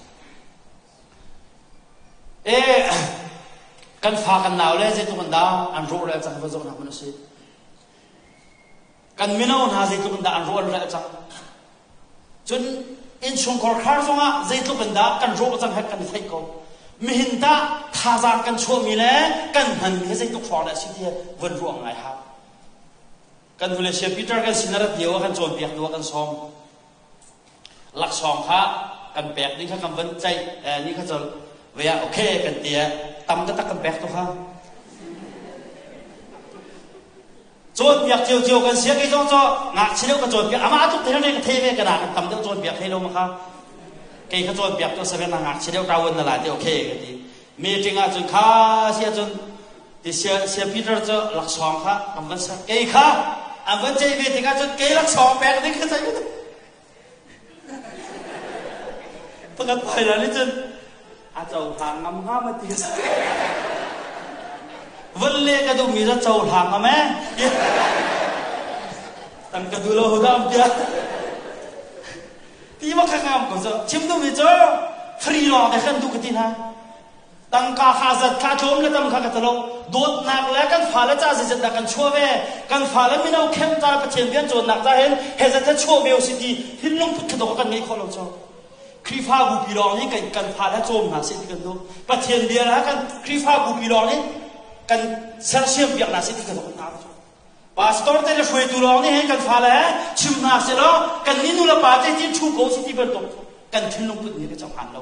Speaker 1: E kan fa kan nau le zeitluk in dah an rawh rel cang va zoh hna hmanh a si. Kan mino hna zeitluk in dah an rawh an rel cang. Cun innchungkhar khar zongah zeitluk in dah kan rawh cang he kan i theih ko. Mihin tah thazaang kan chuahmi le kan hmanmi he zeitluk hrawng dah a si ti he von ruah ngai hau. Kan hule sia Peter kan sin a rat lio ah kan cawnpiak tu ah kan sawm. Laksawng kha kan pek ding kha kan van ceih ni kha col ve ah okay kan ti tam taktak kan pek tu kha. Cawnpiak ciocio kan sia kei zong cu ngakchia deuh ka cawnpiak amah tuk thei ne ka thei ve ka na kan tam deuh cawnpiak thei lo ma kha. Kei kha cawnpiak tu sa ve na ngakchia deuh ṭa na la ti okay ka ti. Meeting ah cun kha sia cun ti sia sia Peter cu laksawng kha kan van ser. Kei kha an van ceih ve tikah cun kei laksawng pek ding kha ceih Pakhat pai la nih cun a cohlang ngam hnga ma ti Von le ka duhmi cu cohlang ngam eh. Tang ka duh lo hudam tiah. Ti ma kha ngam ko cu. Chim duhmi cu free lawng te kan duh ka ti hna. Tangka kha zat kha tlawm le tam kha ka talo. Dawtnak le kan fale ca zeizat dah kan chuah ve. Kan fale mino khem ca Pathian rian cawnnak ca hin he zat he chuah ve usih ti thinlung put kha dawh kan ngei khawh lo cu. Khrihfabu pi lawng nih kan kan fale cawm hna seh ti kan duh. Pathian bia le kan Khrihfabu pi lawng nih kan sersiam piak hna seh ti kan duh hna cu. Pastor te le hruaitu lawng nih hin kan fale chim hna seh law kan ni nu le pa te ti thu ko si ti bantuk kan thinlung put nih ka cohlan lo.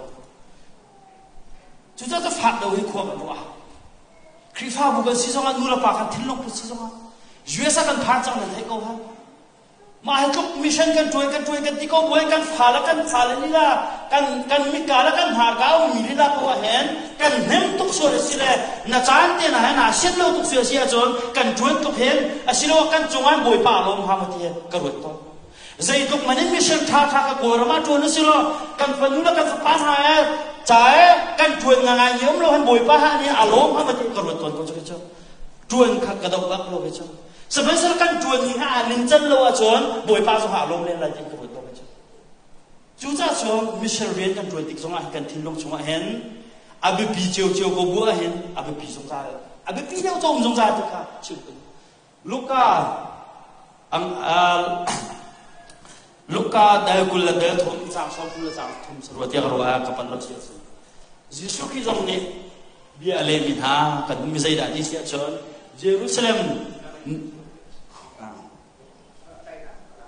Speaker 1: Cucaah cu fak deuh hi khua kan ruah. Khrihfabu kan si zongah nu le pa kan thinlung put si zongah US ah kan phan cang nan theih ko ha. Mah hi tluk mission kan ṭuan kan ṭuan kan ti ko buin kan fa le kan fa le lila kan kan mika le kan hnarka ummi lila ko ah hin kan hnem tuk sual a si le na caan te na he naa siat lo tuk sual a si ahcun kan ṭuan tuk hin asiloah kan cungah Bawipa a lawm hnga maw ti ka ruat tawn. Zeitluk man in mission ṭha ṭha ka Kawlram ah ṭuan usih law kan fanu le kan fapa hna he ca he kan ṭuan ngangai ni um lo han Bawipa ha nih a lawm hnga maw ti ka ruat tawn ko cu cu ṭuan kha ka doh bak lo cu. Sihmanhsehlaw kan ṭuan ni kha aa ningcan lo ahcun Bawipa zong aa lawm len lai ti ka ruat lo cu. Cucaah cun mission rian kan ṭuan tik zongah hin kan thinlung chungah hin a biapi ciocio ko bu ah hin a biapi zungzal a biapi deuh cu um zungzal ti kha chim ka duh. Luka ang Luka dal 20 le dal thum caang 20 le caang thum sarua tiang ruah ka pan lo si ahcun Jesuh Khrih zong nih bia a lehmi hna kan mi zeidah ti si ahcun Jerusalem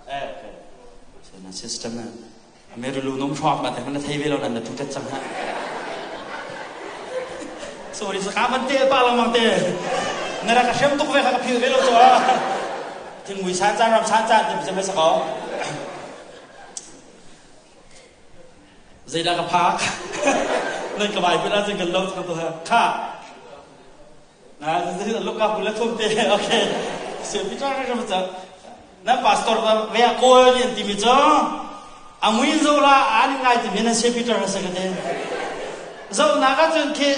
Speaker 1: eh na system Amerilu nom hrawk ma te na thei ve lo nan na tu tet cang ha sorry sa ka van te pa lang te na ra ka hrem tuk ve kha ka phil ve lo cho thingmui san caan ram san caan ti mi sa ko Zeidah ka phak? Nan ka vai pin ahcun kan lo ka tu kha. Na luka kul le thum te okay. Se Peter ka ka ca. Na pastor ba ve a kawl ni an ti mi cu a mui zo la an ngai ti mi na se Peter ha se ka te. Zo na ka cun khi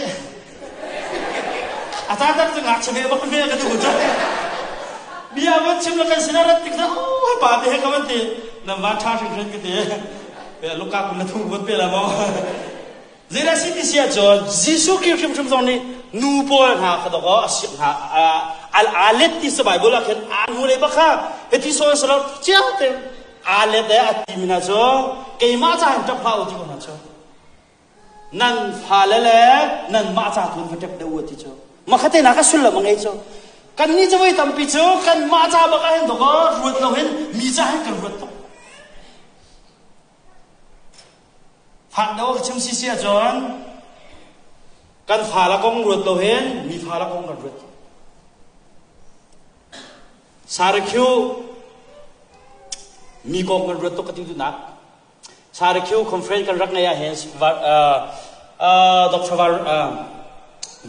Speaker 1: a ta tak cu ngakchia ve bak ve ka tu cu. Bia van chim la kan sin rat tik na oh pa te he ka van ti nam van tha hringhran ka ti. Luka kul le thum van pe la maw. Zeidah si ti si ahcun Jesuh Khrih hrimhrim zong nih nu pawl hna kha dawk a siak hna aa let ti sa Bible ah khin aa nu le bak kha hiti sawn salo cia te aa let e a ti mi hna cu keimah ca hin ṭap hlah u ti ko hna cu nan fale le nanmah ca tu in va ṭap deuh u ti cu makha nak a sullam a ngei cu kan nih cu voi tampi cu kanmah ca bak ah hin dawk ruat lo hin mi ca hin kan ruat tuk Fak deuh ka chim sisi ahcun kan fa la kong ruat lo hin mi fa la kong kan ruat. Sarakhiu mi kong kan ruat tuk ka ti duhnak. Sarakhiu conference kan rak ngei ah hin Dr. Van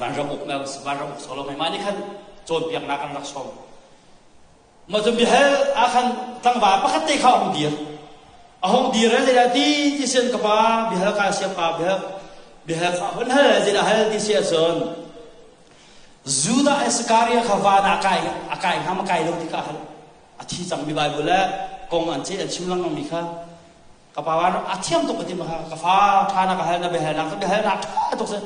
Speaker 1: Van Ram Uk Van Ram Uk Solo mah nih khan cawnpiaknak an rak sawm. Mah cu biahal ah khan tlangval pakhat te kha a hung dir. A hung dir i zeidah ti ti sin ka pa biahal ka siam pa biahal biahal kha hun hal zeidah hal ti si ahcun Judah Iskariot kha van ah a kai a kai hnga ma kai lo ti kha a hal. A thi cangmi Bible le kong an ce an chim lengmang mi kha ka pa a thiam tuk ka ti ma kha ka fa ṭha na ka hal na biahal nak biahal nak ṭha tuk si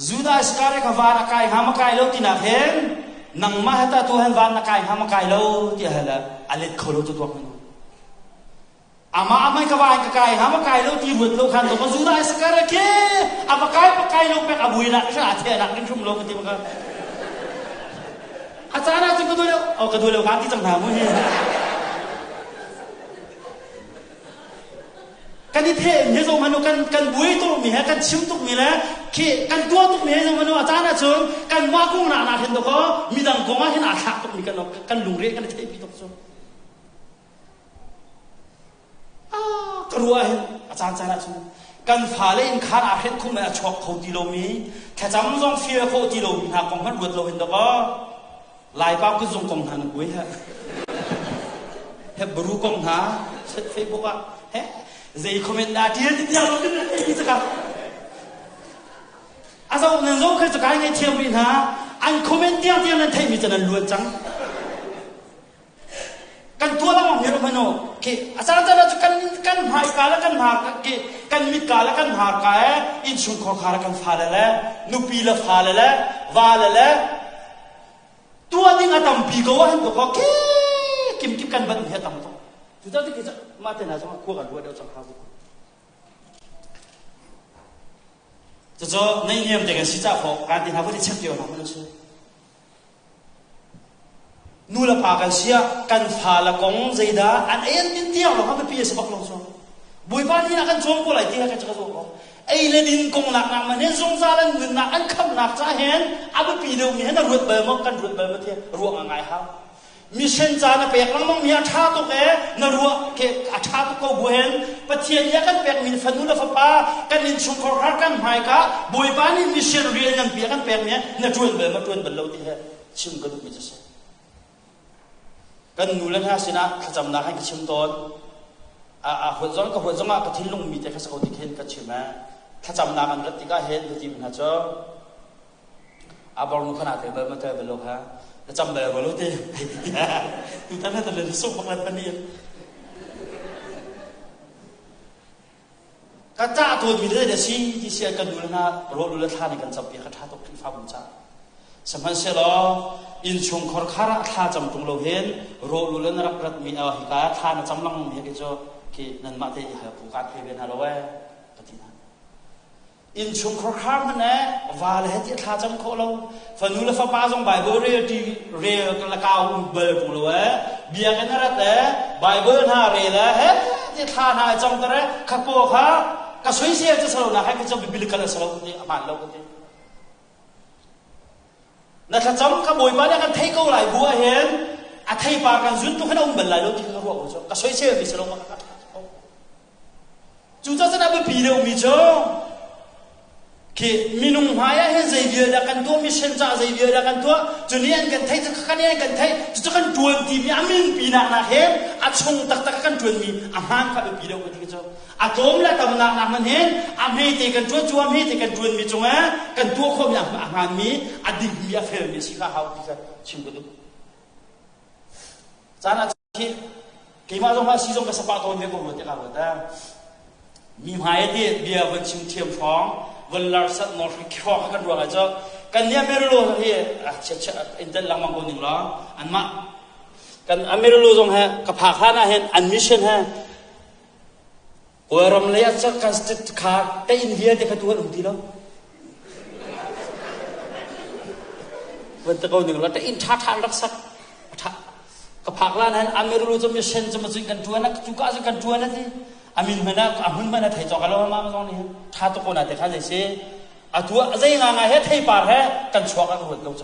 Speaker 1: Judah Iskariot kha van a kai hnga ma kai lo tinak hin nangmah he tah tu hen van na kai hnga ma kai lo ti hal a let kho lo tu tuak hmanh amah amai ka van ka kai hnga ma kai lo ti ruat lo khan to Judah Iskariot ke ama kai pa kai lo pek a bui nak sha a the nak ring hrum lo ka ti ma ka a caan ah cun ka duh lo oh ka duh lo ka ti cang hna mu hi Kan i pheh mi zong hmanh kan kan buai tuk mi he kan chim tuk mi le khi kan tuah tuk mi he zong hmanh a caan ahcun kan mah kong nak nak hin dakaw midang kong ah hin aa thlak tuk mi kan kan lungre kan i theihpi tuk cu. Ah ka ruah hin a caan caan ahcun kan fale inn khaan aa hrenh khum a chuak kho ti lomi thlacam zong fir khawh ti lomi hna kong hmanh ruat lo hin dakaw Laipa kutzung kong hna na buai he Hebrew kong hna Facebook ah he zei comment dah tial ti tiang lo kan ti caka a zo nan zo kha caka ngai thiam rih hna an comment tiang tiang nan theih mi cu nan luan cang kan tuah lengmang mi rum hanu khi a caan caan ah kan kan hmaika le kan hna ki kan mitka le kan hnarka e innchungkhar kha le kan fale le nupi le fale le va le le tuah ding a tampi ko ah hin ko ki kim kip kan ban hi a tam tuk cu cu ti mah te hna zong khua kan ruah deuh cang hau cucu nei niam te kan si ca fawk kan ti hna vun i check lio hna hman si Nu le pa kan si ah kan fale kong zeidah an ei an din tiang lawng ah biapi a si bak lo cu. Bawipa nih a kan cawm ko lai ti kha ka zuam ko. Ei le din kong nak nak man hin zungzal an nunnak an khamnak ca hin a biapi deuhmi hin a ruat bal maw kan ruat bal maw ti ruah a ngai hau. Mission ca na pek lengmang mi a ṭha tuk e na ruah ke a ṭha tuk ko bu hin Pathian nih a kan pekmi fanu le fapa kan innchungkhar har kan hmaika Bawipa nih mission rian nganpi a kan pekmi na ṭuan bal ma ṭuan bal lo ti he chim ka duhmi cu si. Kan nu le hna sinah thlacamnak hin ka chim tawn. A a huat zong ka huat zongah ka thinlung mi te kha sa ko ti khin ka chim eh. Thlacamnak an rat tikah hin ka ti hna cu a bor nu khana te bal ma te bal lo kha na cam bal lo ti. Tutan na le suk bak lan pani. Ka cah tawnmi le na si ti si kan nu le hna rawl le thla nih kan campi kha ṭha tuk Khrihfabu ca. Sihmanhsehlaw innchungkhar khar ah thla cam ṭung lo hin rawl le na rak ratmi a hika thla na cam lengmang mi hi cu khi nanmah te i hal ku kaan thei ve hna lo ee ka ti hna. Innchungkhar khar hmanh eh va le he ti thla cam khawh lo fanu le fapa zong Bible rel ti rel la kau um bal ṭung lo eh biakinn a rat eh Bible hna rel eh he ti thla hna i cam ter eh kha ko kha ka soisel cu salo na hai ka cam biblical a salo ti a hmaan lo ka ti na thlacam ka bawipa nih kan thei ko lai bu ah hin a theipar kan zun tu khan a um bal lai lo ti ka ruah ko cu ka soisel mi salo ma ka Cucaah cun a biapi deuhmi cu khi minung hmai ah hin zei vial dah kan tuah mission caah zei vial dah kan tuah cu nih an kan theih cu kan nih an kan theih cucu kan ṭuan timi a minpi nak nak he a chung taktak kan ṭuanmi a hmaan kha biapi deuh ka ti cu a tlawm le tamnak nak hmanh hin a hmete kan ṭuan cu a hmete kan ṭuanmi cungah kan tuah khawhmi a hmaanmi a dingmi a felmi a si kha hau ti kha chim ka duh caan ah Khi keimah zong ah si zong ka sapa tawn ve ko rua tikah ruat ah mi hmai ti bia von chim thiam hrawng von lar sat ngor hrawng kan ruang ah cu kan nih Amerilo hi intel lengmang ko ning law anmah kan Amerilo zong he ka phak hlan ah hin an mission he Kawlram lei ah cun kan kha te inn vialte kha tu an um ti lo. Van te ko ning la te inn ṭha ṭha an rak sak. Ṭha. Ka phak lan han Amirulu cu mission cu ma cun kan ṭuan a cu ka cun kan ṭuan a ti. Amin hmanh ah a hmun hmanh a thei cawk a lo ma zong nih ṭha tuk ko na te kha zei si. Atu zei nga nga he theipar he kan chuak an ruat lo cu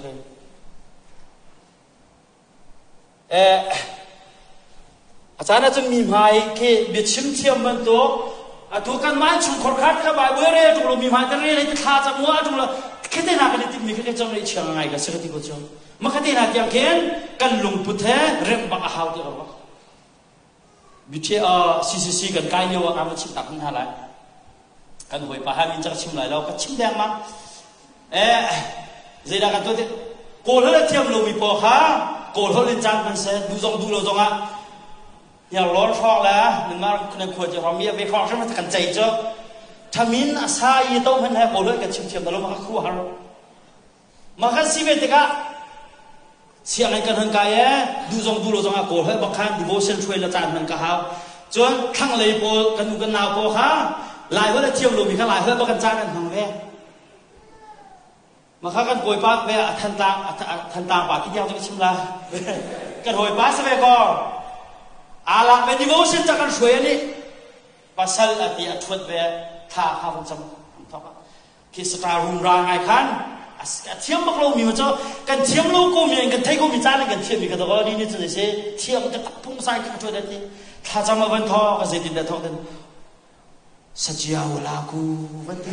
Speaker 1: A caan ahcun mi hmai khi biachim thiam bantuk atu kanmah chungkhar khat kha Bible rel ṭung lo mi hmai kan rel hi thla cam wa ṭung lo khite hna kan i timmi kha cam le chiang ngai ka si ka ti ko cu ma khate hna tiang khin kan lungput he remh bak a hau ti ko Biṭhe CCC kan kai lio ah ka chim tak hna lai. Kan hawipa ha min cak chim lai lo ka chim dengmang. Eh zeidah kan tuah ti Kawl holh a thiam lomi pawl kha Kawl holh in caan hman seh duh zong duh lo zong ah hniarlawn hrawng le nanmah nan khua ti hrawng mi a ve hrawng hrim kan cei cu thamin a sa i to hman he Kawl holh kan chim thiam lo ma ka khu har Mah kan si ve tikah sianginn kan hon kai e duh zong duh lo zong ah kawl holh bak khan devotion hruai le caan hman ka hau. Cun thlanglei pawl kan u kan nau pawl kha Lai holh a thiam lomi kha Lai holh bak kan caan an hmang ve. Mah kha kan kawipa ve a Thantlang a Thantlang pa ti tiang cu ka chim la. kan hawipa si ve ko. Alak ve devotion ca kan hruai ani pasal a ti a thuat ve thla kha vun cam thok khi sata rumra ngai khan a thiam bak lo mi cu kan thiam lo ko mi kan thei ko mi caan kan thiam mi ka to ni ni cu se thiam ka tak phung sai ka thuat ti thlacam a van tho ka zeitin dah thok den. Sacia wala ku van ti.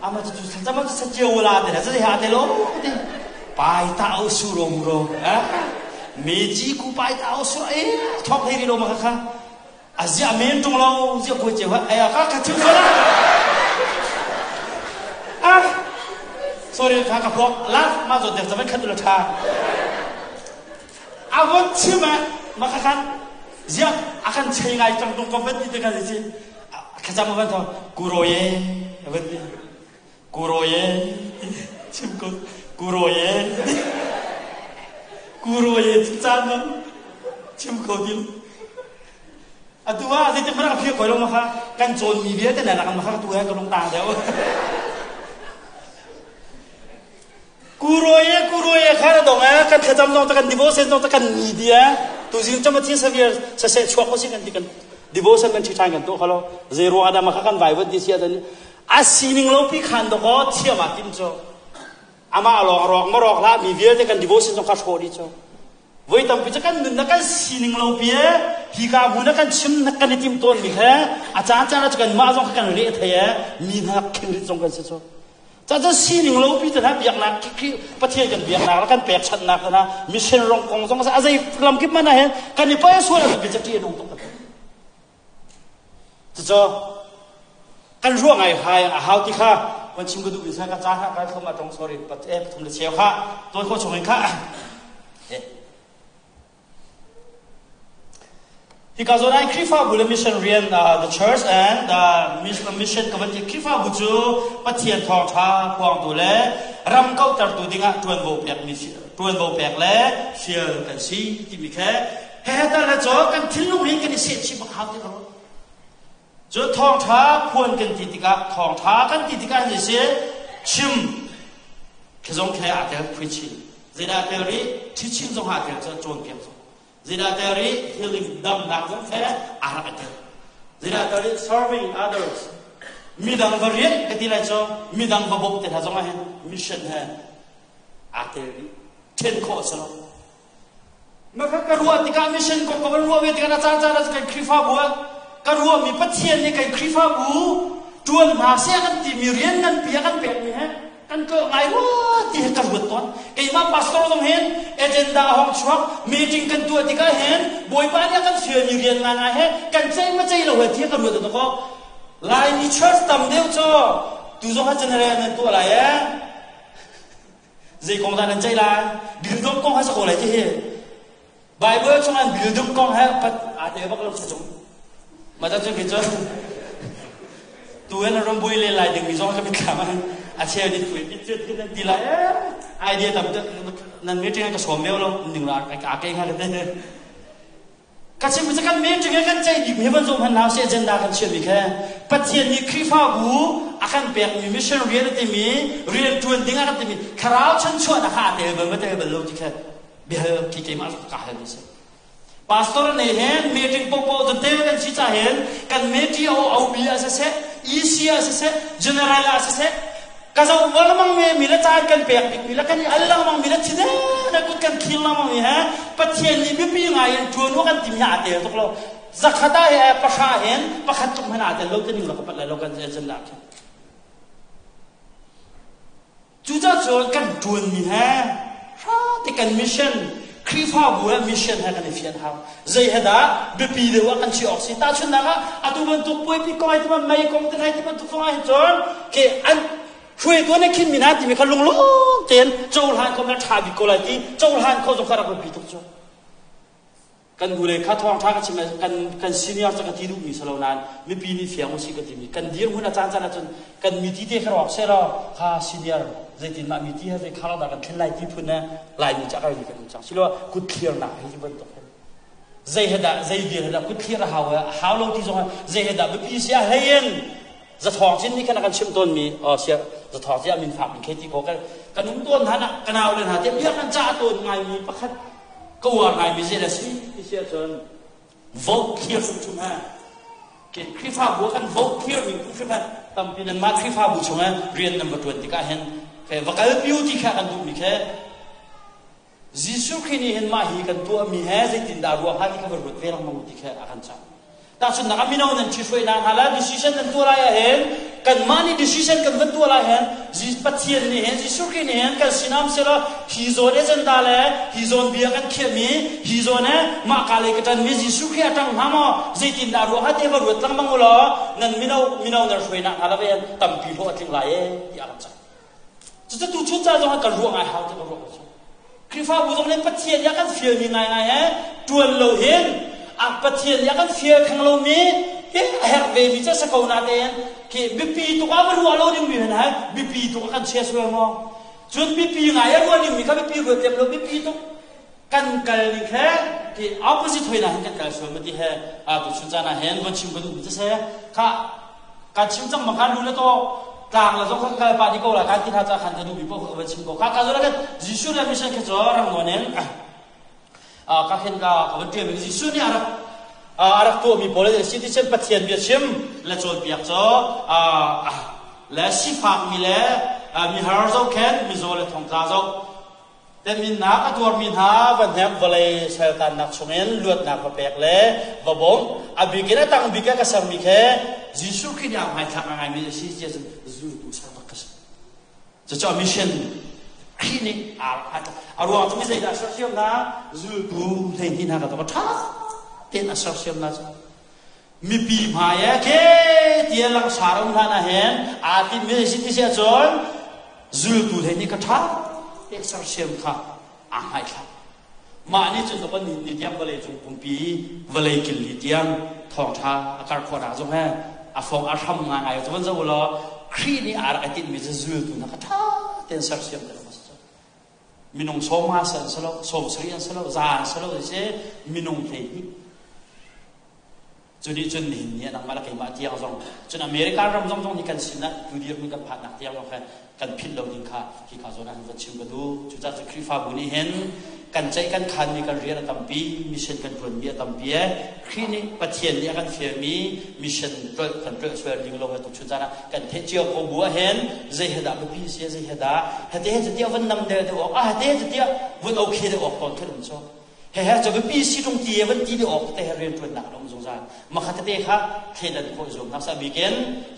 Speaker 1: Ama cu thlacam cu sacia wala te la zai ha te lo ti. Pai ta au su ro mu ro. Me ci ku pai ta au su e thok hei ri lo ma kha kha. Azia men tung lo zia ko che ai ka ka chim la. Ah sorry kha ka phok la ma zo der zavan khat la tha. Avon chim ah ma kha khan ziah a kan chei ngai cang tung ko van ti te kan si thlacam van thong kuroye van ti kuroye chim ko kuroye kuroye caan bang chim ko ti atu ah zeitik hmanh a phia koi lo ma kha kan cawn mi vialte le nak ma kha tu he ka lung tang deuh Kuroye kuroye kha na dong eh kan thlacam zong kan devotion zong kan ni dia tuzing chama thi savir sase chuak ko si kan ti kan devotion kan thi than kan to khalo zero adam kha kan vai vat di sia dan a sining lo pi khan do ko thiam a tim cho ama long rok ma rok la mi vialte kan devotion zong kha hro di cho voi tampi cu kan nun na kan sining lo pi e hi ka hmun na kan chim na kan i tim tawn mi he a caan caan ah kan mah zong kha kan leh thei e mi hna khin rit zong kan si cho Caca sining lo pi te hna biaknak khi Pathian kan biaknak le kan pekchanhnak te hna mission rong kong zong a zei lam kip man ah hin kan i pai sual a bica ṭih a nung tuk Cucu kan ruah ngai hai a hau ti kha kan chim ka duh mi sa ka ca kha kai thlum a tong sorry pat e pathum le cheu kha toi kho chung in kha Hika zawn ah Khrihfabu le mission rian the church and the mission ka van ti Khrihfabu cu Pathian thawngṭha phuangtu le ram kauhtertu dingah ṭuanvo pekmi ṭuanvo pek le fial kan si timi khe he tal le cu kan thinlung hi kan i sehchih bak hau ti ka ruah. Cu thawngṭha phuan kan ti tikah thawngṭha kan ti tikah ni si chim khi zong khe aa tel preaching zeidah tel rih teaching zong aa tel cu cawnpiak zong zeidah tel rih healing damnak zong khe aa rak i tel zeidah tel rih serving others midang va rian ka ti lai cu midang va bawmh te hna zong ah hin mission he aa tel rih ṭhen khawh a si lo Na ka ka ruah tikah mission kong ka van ruah ve tikah na caan caan ah kan Khrihfabu ah ka ruahmi Pathian nih kan Khrihfabu ṭuan hna seh kan timi rian nganpi a kan pekmi he kan tlawh ngai rua ti he ka ruat tawn. Keimah pastor zong hin agenda a hong chuak meeting kan tuah tikah hin Bawipa nih a kan fialmi rian ngai he kan ceih ma ceih lo he ti ka ruat ko. Laimi church tam deuh cu tu zong ha general nan tuah lai eh. Zei kong dah nan ceih lai? Bildung kong ha sa ko lai ti hi. Bible chung an bildung kong he pat aa te bak lo chung. Ma ta cu khi cun tu hen ram bui le lai ding mi zong ka mitthlam ah a cheu ni pui pit cut nan ti lai idea tam nan meeting ka som meo lo ning la ka ke nga te Ka chim cu kan meeting he kan ceih bik mi van zum han hau se agenda kan chiah mi khe Pathian nih Khrihfabu a kan pek mi mission rian a timi rian tuan ding a kan timi thlarau chanchuahnak ha tel bal ma tel bal lo ti khe biahal ki keimah ka hal mi si Pastor nei hen meeting popo ton te kan si cha hen kan meeting o au bi a se se EC a se se general a se se Ka zoh lengmang mi mi le caan kan pek bik mi le kan i al lengmang mi le thi le kut kan thlir lengmang mi he Pathian nih biapi ngai in ṭuan u kan timi hi aa tel tuk lo. Zakhat ah he pahra hen pakhat tluk hmanh aa tel lo ti ning la ka pat lai lo kan agenda khi. Cucaah cun kan ṭuan mi he hra te kan mission Khrihfabu he mission he kan i fian hau. Zei he dah biapi deuh ah kan chiah awk si. Tahchunhnak ah atu bantuk puaipi kong ai ti mei kong te ti bantuk zong ah hin cun ke an hruaitu an khin mi hna timi kha lunglawm tein cohlan kho na ṭha bik ko lai ti cohlan kho zong kha rak biapi tuk cu. Kan hnulei kha thawngṭha ka chim kan kan senior cu ka ti duhmi si lo nain mipi nih fiang usih ka timi kan dirhmun a caan caan ahcun kan miti te kha rawk seh law kha senior zeitin mah miti he zei khar dah kan thlen lai ti phun ne laimi ca kai mi kan um cang silo kut thlirnak hi bantuk hin zei he dah zei vial he dah kut thlir a hau a hau lo ti zong zei he dah biapi si a hlei in zathawng cin nih khan a kan chimh tawnmi oh sia zathawng ci a min fak min khei ti ko kan kan um tawn hna kan au le hna te biak an ca tawn ngaimi pakhat ka uar ngaimi zei le si ti si ahcun vote clear chung ha ke Khrihfabu kan vote clear mi hrim ha tampi nan mah Khrihfabu chung ah rian nan va tuan tikah hin ke va kal piu ti kha kan duhmi khe Jesuh Khrih nih hin mah hi kan tuahmi he zeitindah ruah hnga ti kha va ruat ve lengmang ti kha a kan cah. Tahchunhnak ah mino nan ṭhihruainak hna le decision nan tuah lai ahhin kanmah nih decision kan van tuah lai hin Pathian nih hin Jesuh Khrih nih hin kan sinah um selaw hi zawn agenda le hi zawn bia kan khiahmi hi zawn he mah ka lei ka ṭanmi Jesuh Khrih a ṭang hnga maw zeitindah ruah hnga ti va ruat lengmang u law nan mino mino nan hruainak hna le ve tampi hlawh a tling lai ee ti a rak cang. Cucu tuchun ca zong ah kan ruah ngai hau ti ka ruah ko cu. Khrihfabu zong nih Pathian nih a kan fialmi ngaingai he ṭuan lo hin a Pathian nih a kan fial theng lomi hi a herh vemi cu a si ko natein khi biapi tuk ah va ruah lo dingmi hin hai biapi tuk ah kan chia sual maw? Cun biapi ngai a ruah dingmi kha biapi ruat lem lo biapi tuk kan kal ning he khi opposite hoi na hin kan kal sual ma ti he a tu chun caan ah hin von chim ka duh mi cu se kha kan chim cang bang khan lu le to tlang la zong kan kal pa di ko la kan ti hna ca khan ka duh mi paoh ka van chim ko kha ka zo la kan Jesuh le mission kha cu rang nawn in ka khen ka ka van ṭial mi Jesuh nih a rak a rak tuah mi pawl si ti cun Pathian bia chim le cawnpiak cu le sifak mi le mihar zohkhenh mizaw le thongtla zoh Teminnak a tuarmi hna va hnemh vawlei saltannak chungin luatnak va pek le va bawmh. A bik in a tang bik ah ka sermi khe Jesuh Khrih nih a hmaithlak a ngaimi a si tiah cun zultu ser bak ka si. Cucu a mission Khrih nih aa a ruang cu mi zeidah sersiam hna zultu 12 hna ka ṭha tein a sersiam hna cu mipi hmai ah ke tia langsar um hlan ah hin aa tinhmi a si ti si ahcun zultu hlei nih ka ṭha te sersiam kha aa hmaithlak. Mah nih cun kan ni tiang vawlei cung pumpi vawlei killi tiang thawngṭha a kar khawhnak zong he a fong a hram ngaingai cu van zoh u law Khrih nih aa rak i tinhmi cu zultu hna kha ṭha tein sersiam te a si. Minung sawma an si lo, 70 an si lo, za an si lo ti si minung 12 Cu nih cun nihin ni ah nangmah le keimah tiang zong cun America ram zong zong nih kan sinah tu dirhmun kan phannak tiang zong kha kan philh lo ding kha hi ka zawn ah van chim ka duh. Cucaah cu Khrihfabu nih hin kan ceih kan khanmi kan rian a tampi, mission kan ṭuanmi a tampi e. Khrih nih Pathian nih a kan fialmi mission ṭolh kan ṭolh sual ding lo he tuchun caan ah kan theih cio ko bu ah hin zei he dah biapi si zei he dah hete he tiah van nam del deuh awk ah hete he tiah vun okay deuh awk tawn khan um cu Hehe cu biapi si ṭung ti van ti dih awk te he rianṭuannak an um zungzal. Makhat tete kha thleidan khawh zuam hna sa bikin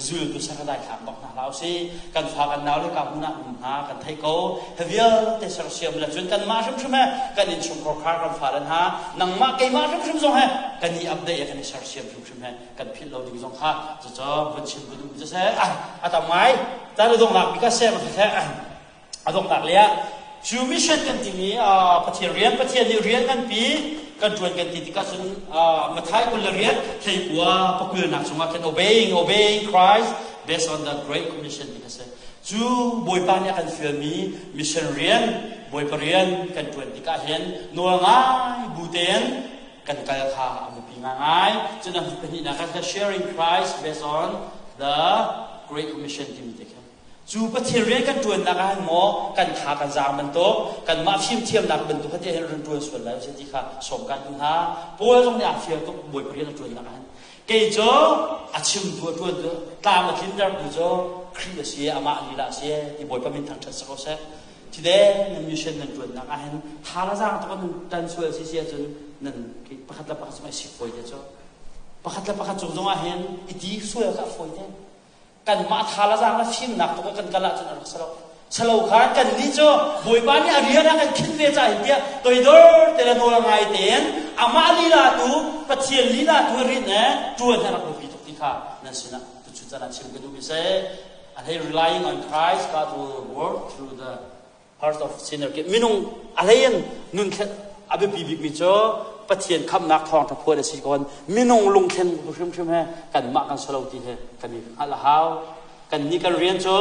Speaker 1: zultu saradai thlak bak hna hlah usih. Kan fa kan nau le ka hmun ah um hna kan theih ko. Hi vialte sersiam le cun kanmah hrimhrim he kan innchungkhar khar kan fale hna nangmah keimah hrimhrim zong he kan i update kan i sersiam hrimhrim he kan philh lo ding zong kha cucu vun chim ka duh mi seh a tam ngai. Ta le donghnak bik ah sem a donghnak lei ah cu mission kan timi Pathian rian Pathian nih rian nganpi kan ṭuan kan ti tikah cun Matthai 29 thleikua pakulnak chungah khin obeying obeying Christ based on the great commission ti kha si cu Bawipa nih a kan fialmi mission rian Bawipa rian kan ṭuan tikah hin nawl ngai bu tein kan kal kha a biapi ngaingai cun a pahnihnak ah sharing Christ based on the great commission timi te kha Cu Pathian rian kan ṭuannak ah hin maw kan tha kan zaang bantuk, kanmah fimthiamnak bantuk kha tiah hin run ṭuan sual lai usih ti kha sawm kan duh hna. Paul zong nih aa fial tuk Bawipa rian a ṭuannak ah hin. Kei cu a chimtu a ṭuantu tlam a tlintertu cu Khrih a si amah lila a si ti Bawipa min thangṭhat si ko seh. Thide nan mission nan ṭuannak ah hin tha le zaang tuk nan ṭan sual si si ahcun nan pakhat le pakhat cungah i sik fawi te cu. Pakhat le pakhat cung zongah hin i ti sual kha a fawi te. Kanmah tha le zaang le fimnak tuk ah kan kal ahcun a rak si lo. Salo khan kan nih cu Bawipa nih a rian ah kan khinh ve ca hin tiah toidor te le nawl ngai tein amah lila tu Pathian lila tu rin e ṭuan hi a rak biapi tuk ti kha nan sinah tuchun caan ah chim ka duh mi si. A hlei relying on Christ God will work through the heart of sinner minung a hlei in nun a biapi bikmi cu Pathian khamhnak thawngṭha phuan a si kon minung lungthlen hrimhrim he kanmah kan si lo ti he kan i hngalh a hau kan nih kan rian cu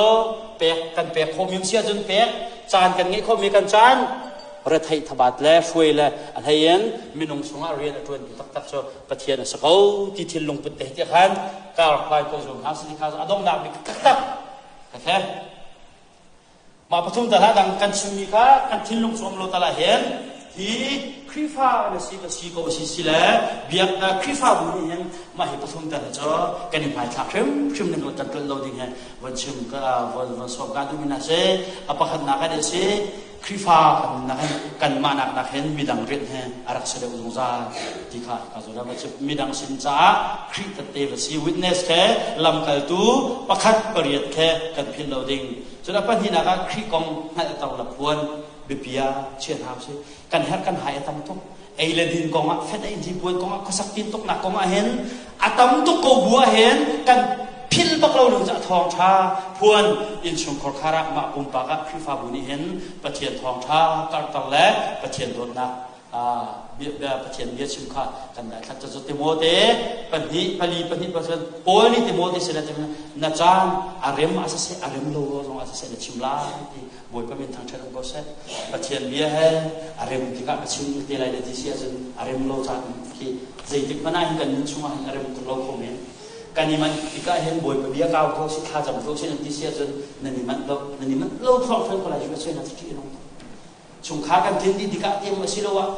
Speaker 1: pek kan pek khawhmi um si ahcun pek caan kan ngeih khawhmi kan caan retheih thabat le hruai le a hlei in minung chungah rian a ṭuantu taktak cu Pathian a si ko ti thil lungput te tiah khan kar khuai ko zum hna si kha a donghnak bik taktak ka the Mah pathum tal ah dang kan chimmi kha kan thinlung cu um lo tal ah hin hi Khrihfa na si ka si ko si si le biak Khrihfabu nih hin mah hi pathum tal cu kan i hmaithlak hrimhrim ning kan ṭulh lo ding he von chim ka von von sawm ka duhmi hna si a pakhatnak ah si. Khrihfa kan nunnak hin kanmah nak nak hin midang rian he a rak si deuh zungzal ti kha ka zo va chim. Midang sin caah Khrih tette va si, witness khe lamkaltu pakhat pariat khe kan philh lo ding. Cun a pahnihnak ah Khrih kong hngalhter le phuan biapi ah chiah hna usih. Kan herh kan hai a tam tuk. Ei le din kong ah, fet ei puan kong ah, khuasak tintuknak kong ah hin a tam tuk ko bu ah hin kan philh bak lo ding cu a thawngṭha phuan. Innchungkhar khar ah, mah pumpak ah, Khrihfabu nih hin Pathian thawngṭha karhter le Pathian dawtnak, Pathian bia chim kha kan daithlat. Cu Timote pahnih pali pahnih pasal Paul nih Timote sin ah na caan a rem a siseh, a rem lo zong a siseh, na chim lai ti. Bawipa min thangṭhat um ko seh. Pathian bia he a rem tikah ka chim te lai na ti si ahcun a rem lo caan khi zeitik hmanh ah hin kan nun chungah hin a rem tuk lo kho men. Kan i manh tikah hin Bawipa bia kau tho si, thlacam tho si nan ti si ahcun nan i manh lo, nan i manh lo thawng thawng ko lai cu a na ṭih nung. Chungkhar kan tlin dih tikah tiam a si lo ah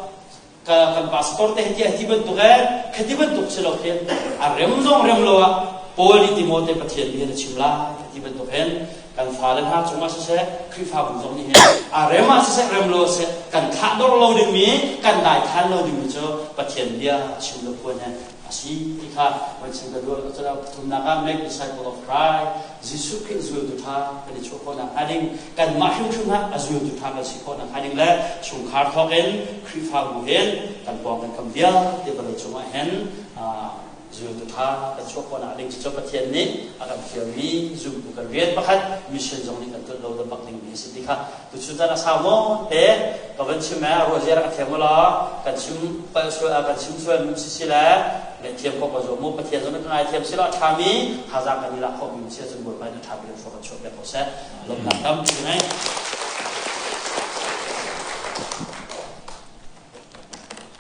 Speaker 1: kan pastor te hiti ti bantuk e khati bantuk si lo khin a rem zong rem lo ah Paul nih Timote Pathian bia na chim lai ti bantuk hin kan fale hna cungah siseh, Khrihfabu zong nih hin a rem ah siseh, rem lo siseh, kan thlah dor lo dingmi, kan daithan lo dingmi cu Pathian bia chim le phuan he a si ti kha van chim ka duh. Cun pathumnak ah make disciple of Christ, Jesuh Khrih zultu ṭha kan i chuah khawhnak hnga ding, kanmah hrimhrim ah a zultu ṭha kan si khawhnak hnga ding le chungkhar thawk in Khrihfabu hin kan pawng kan kam vialte vawlei cungah hin zultu ṭha kan chuah khawhnak ding cu Pathian nih a kan fialmi zumtu kan rian pakhat, mission zong nih kan tlolh lo bak dingmi a si ti kha tuchun caan a sau maw te ka van chim e ruah ziar ka thiam law kan chim palh sual kan chim sual mi si si le ngaihthiam khawh ka zuam mu. Pathian zong nih ka ngaithiam si law a ṭhami thazaang kan i lak khawh mi si ahcun Bawipa nih a ṭha bik in kan chuah piak ko seh. Lawmhnak tampi ngei.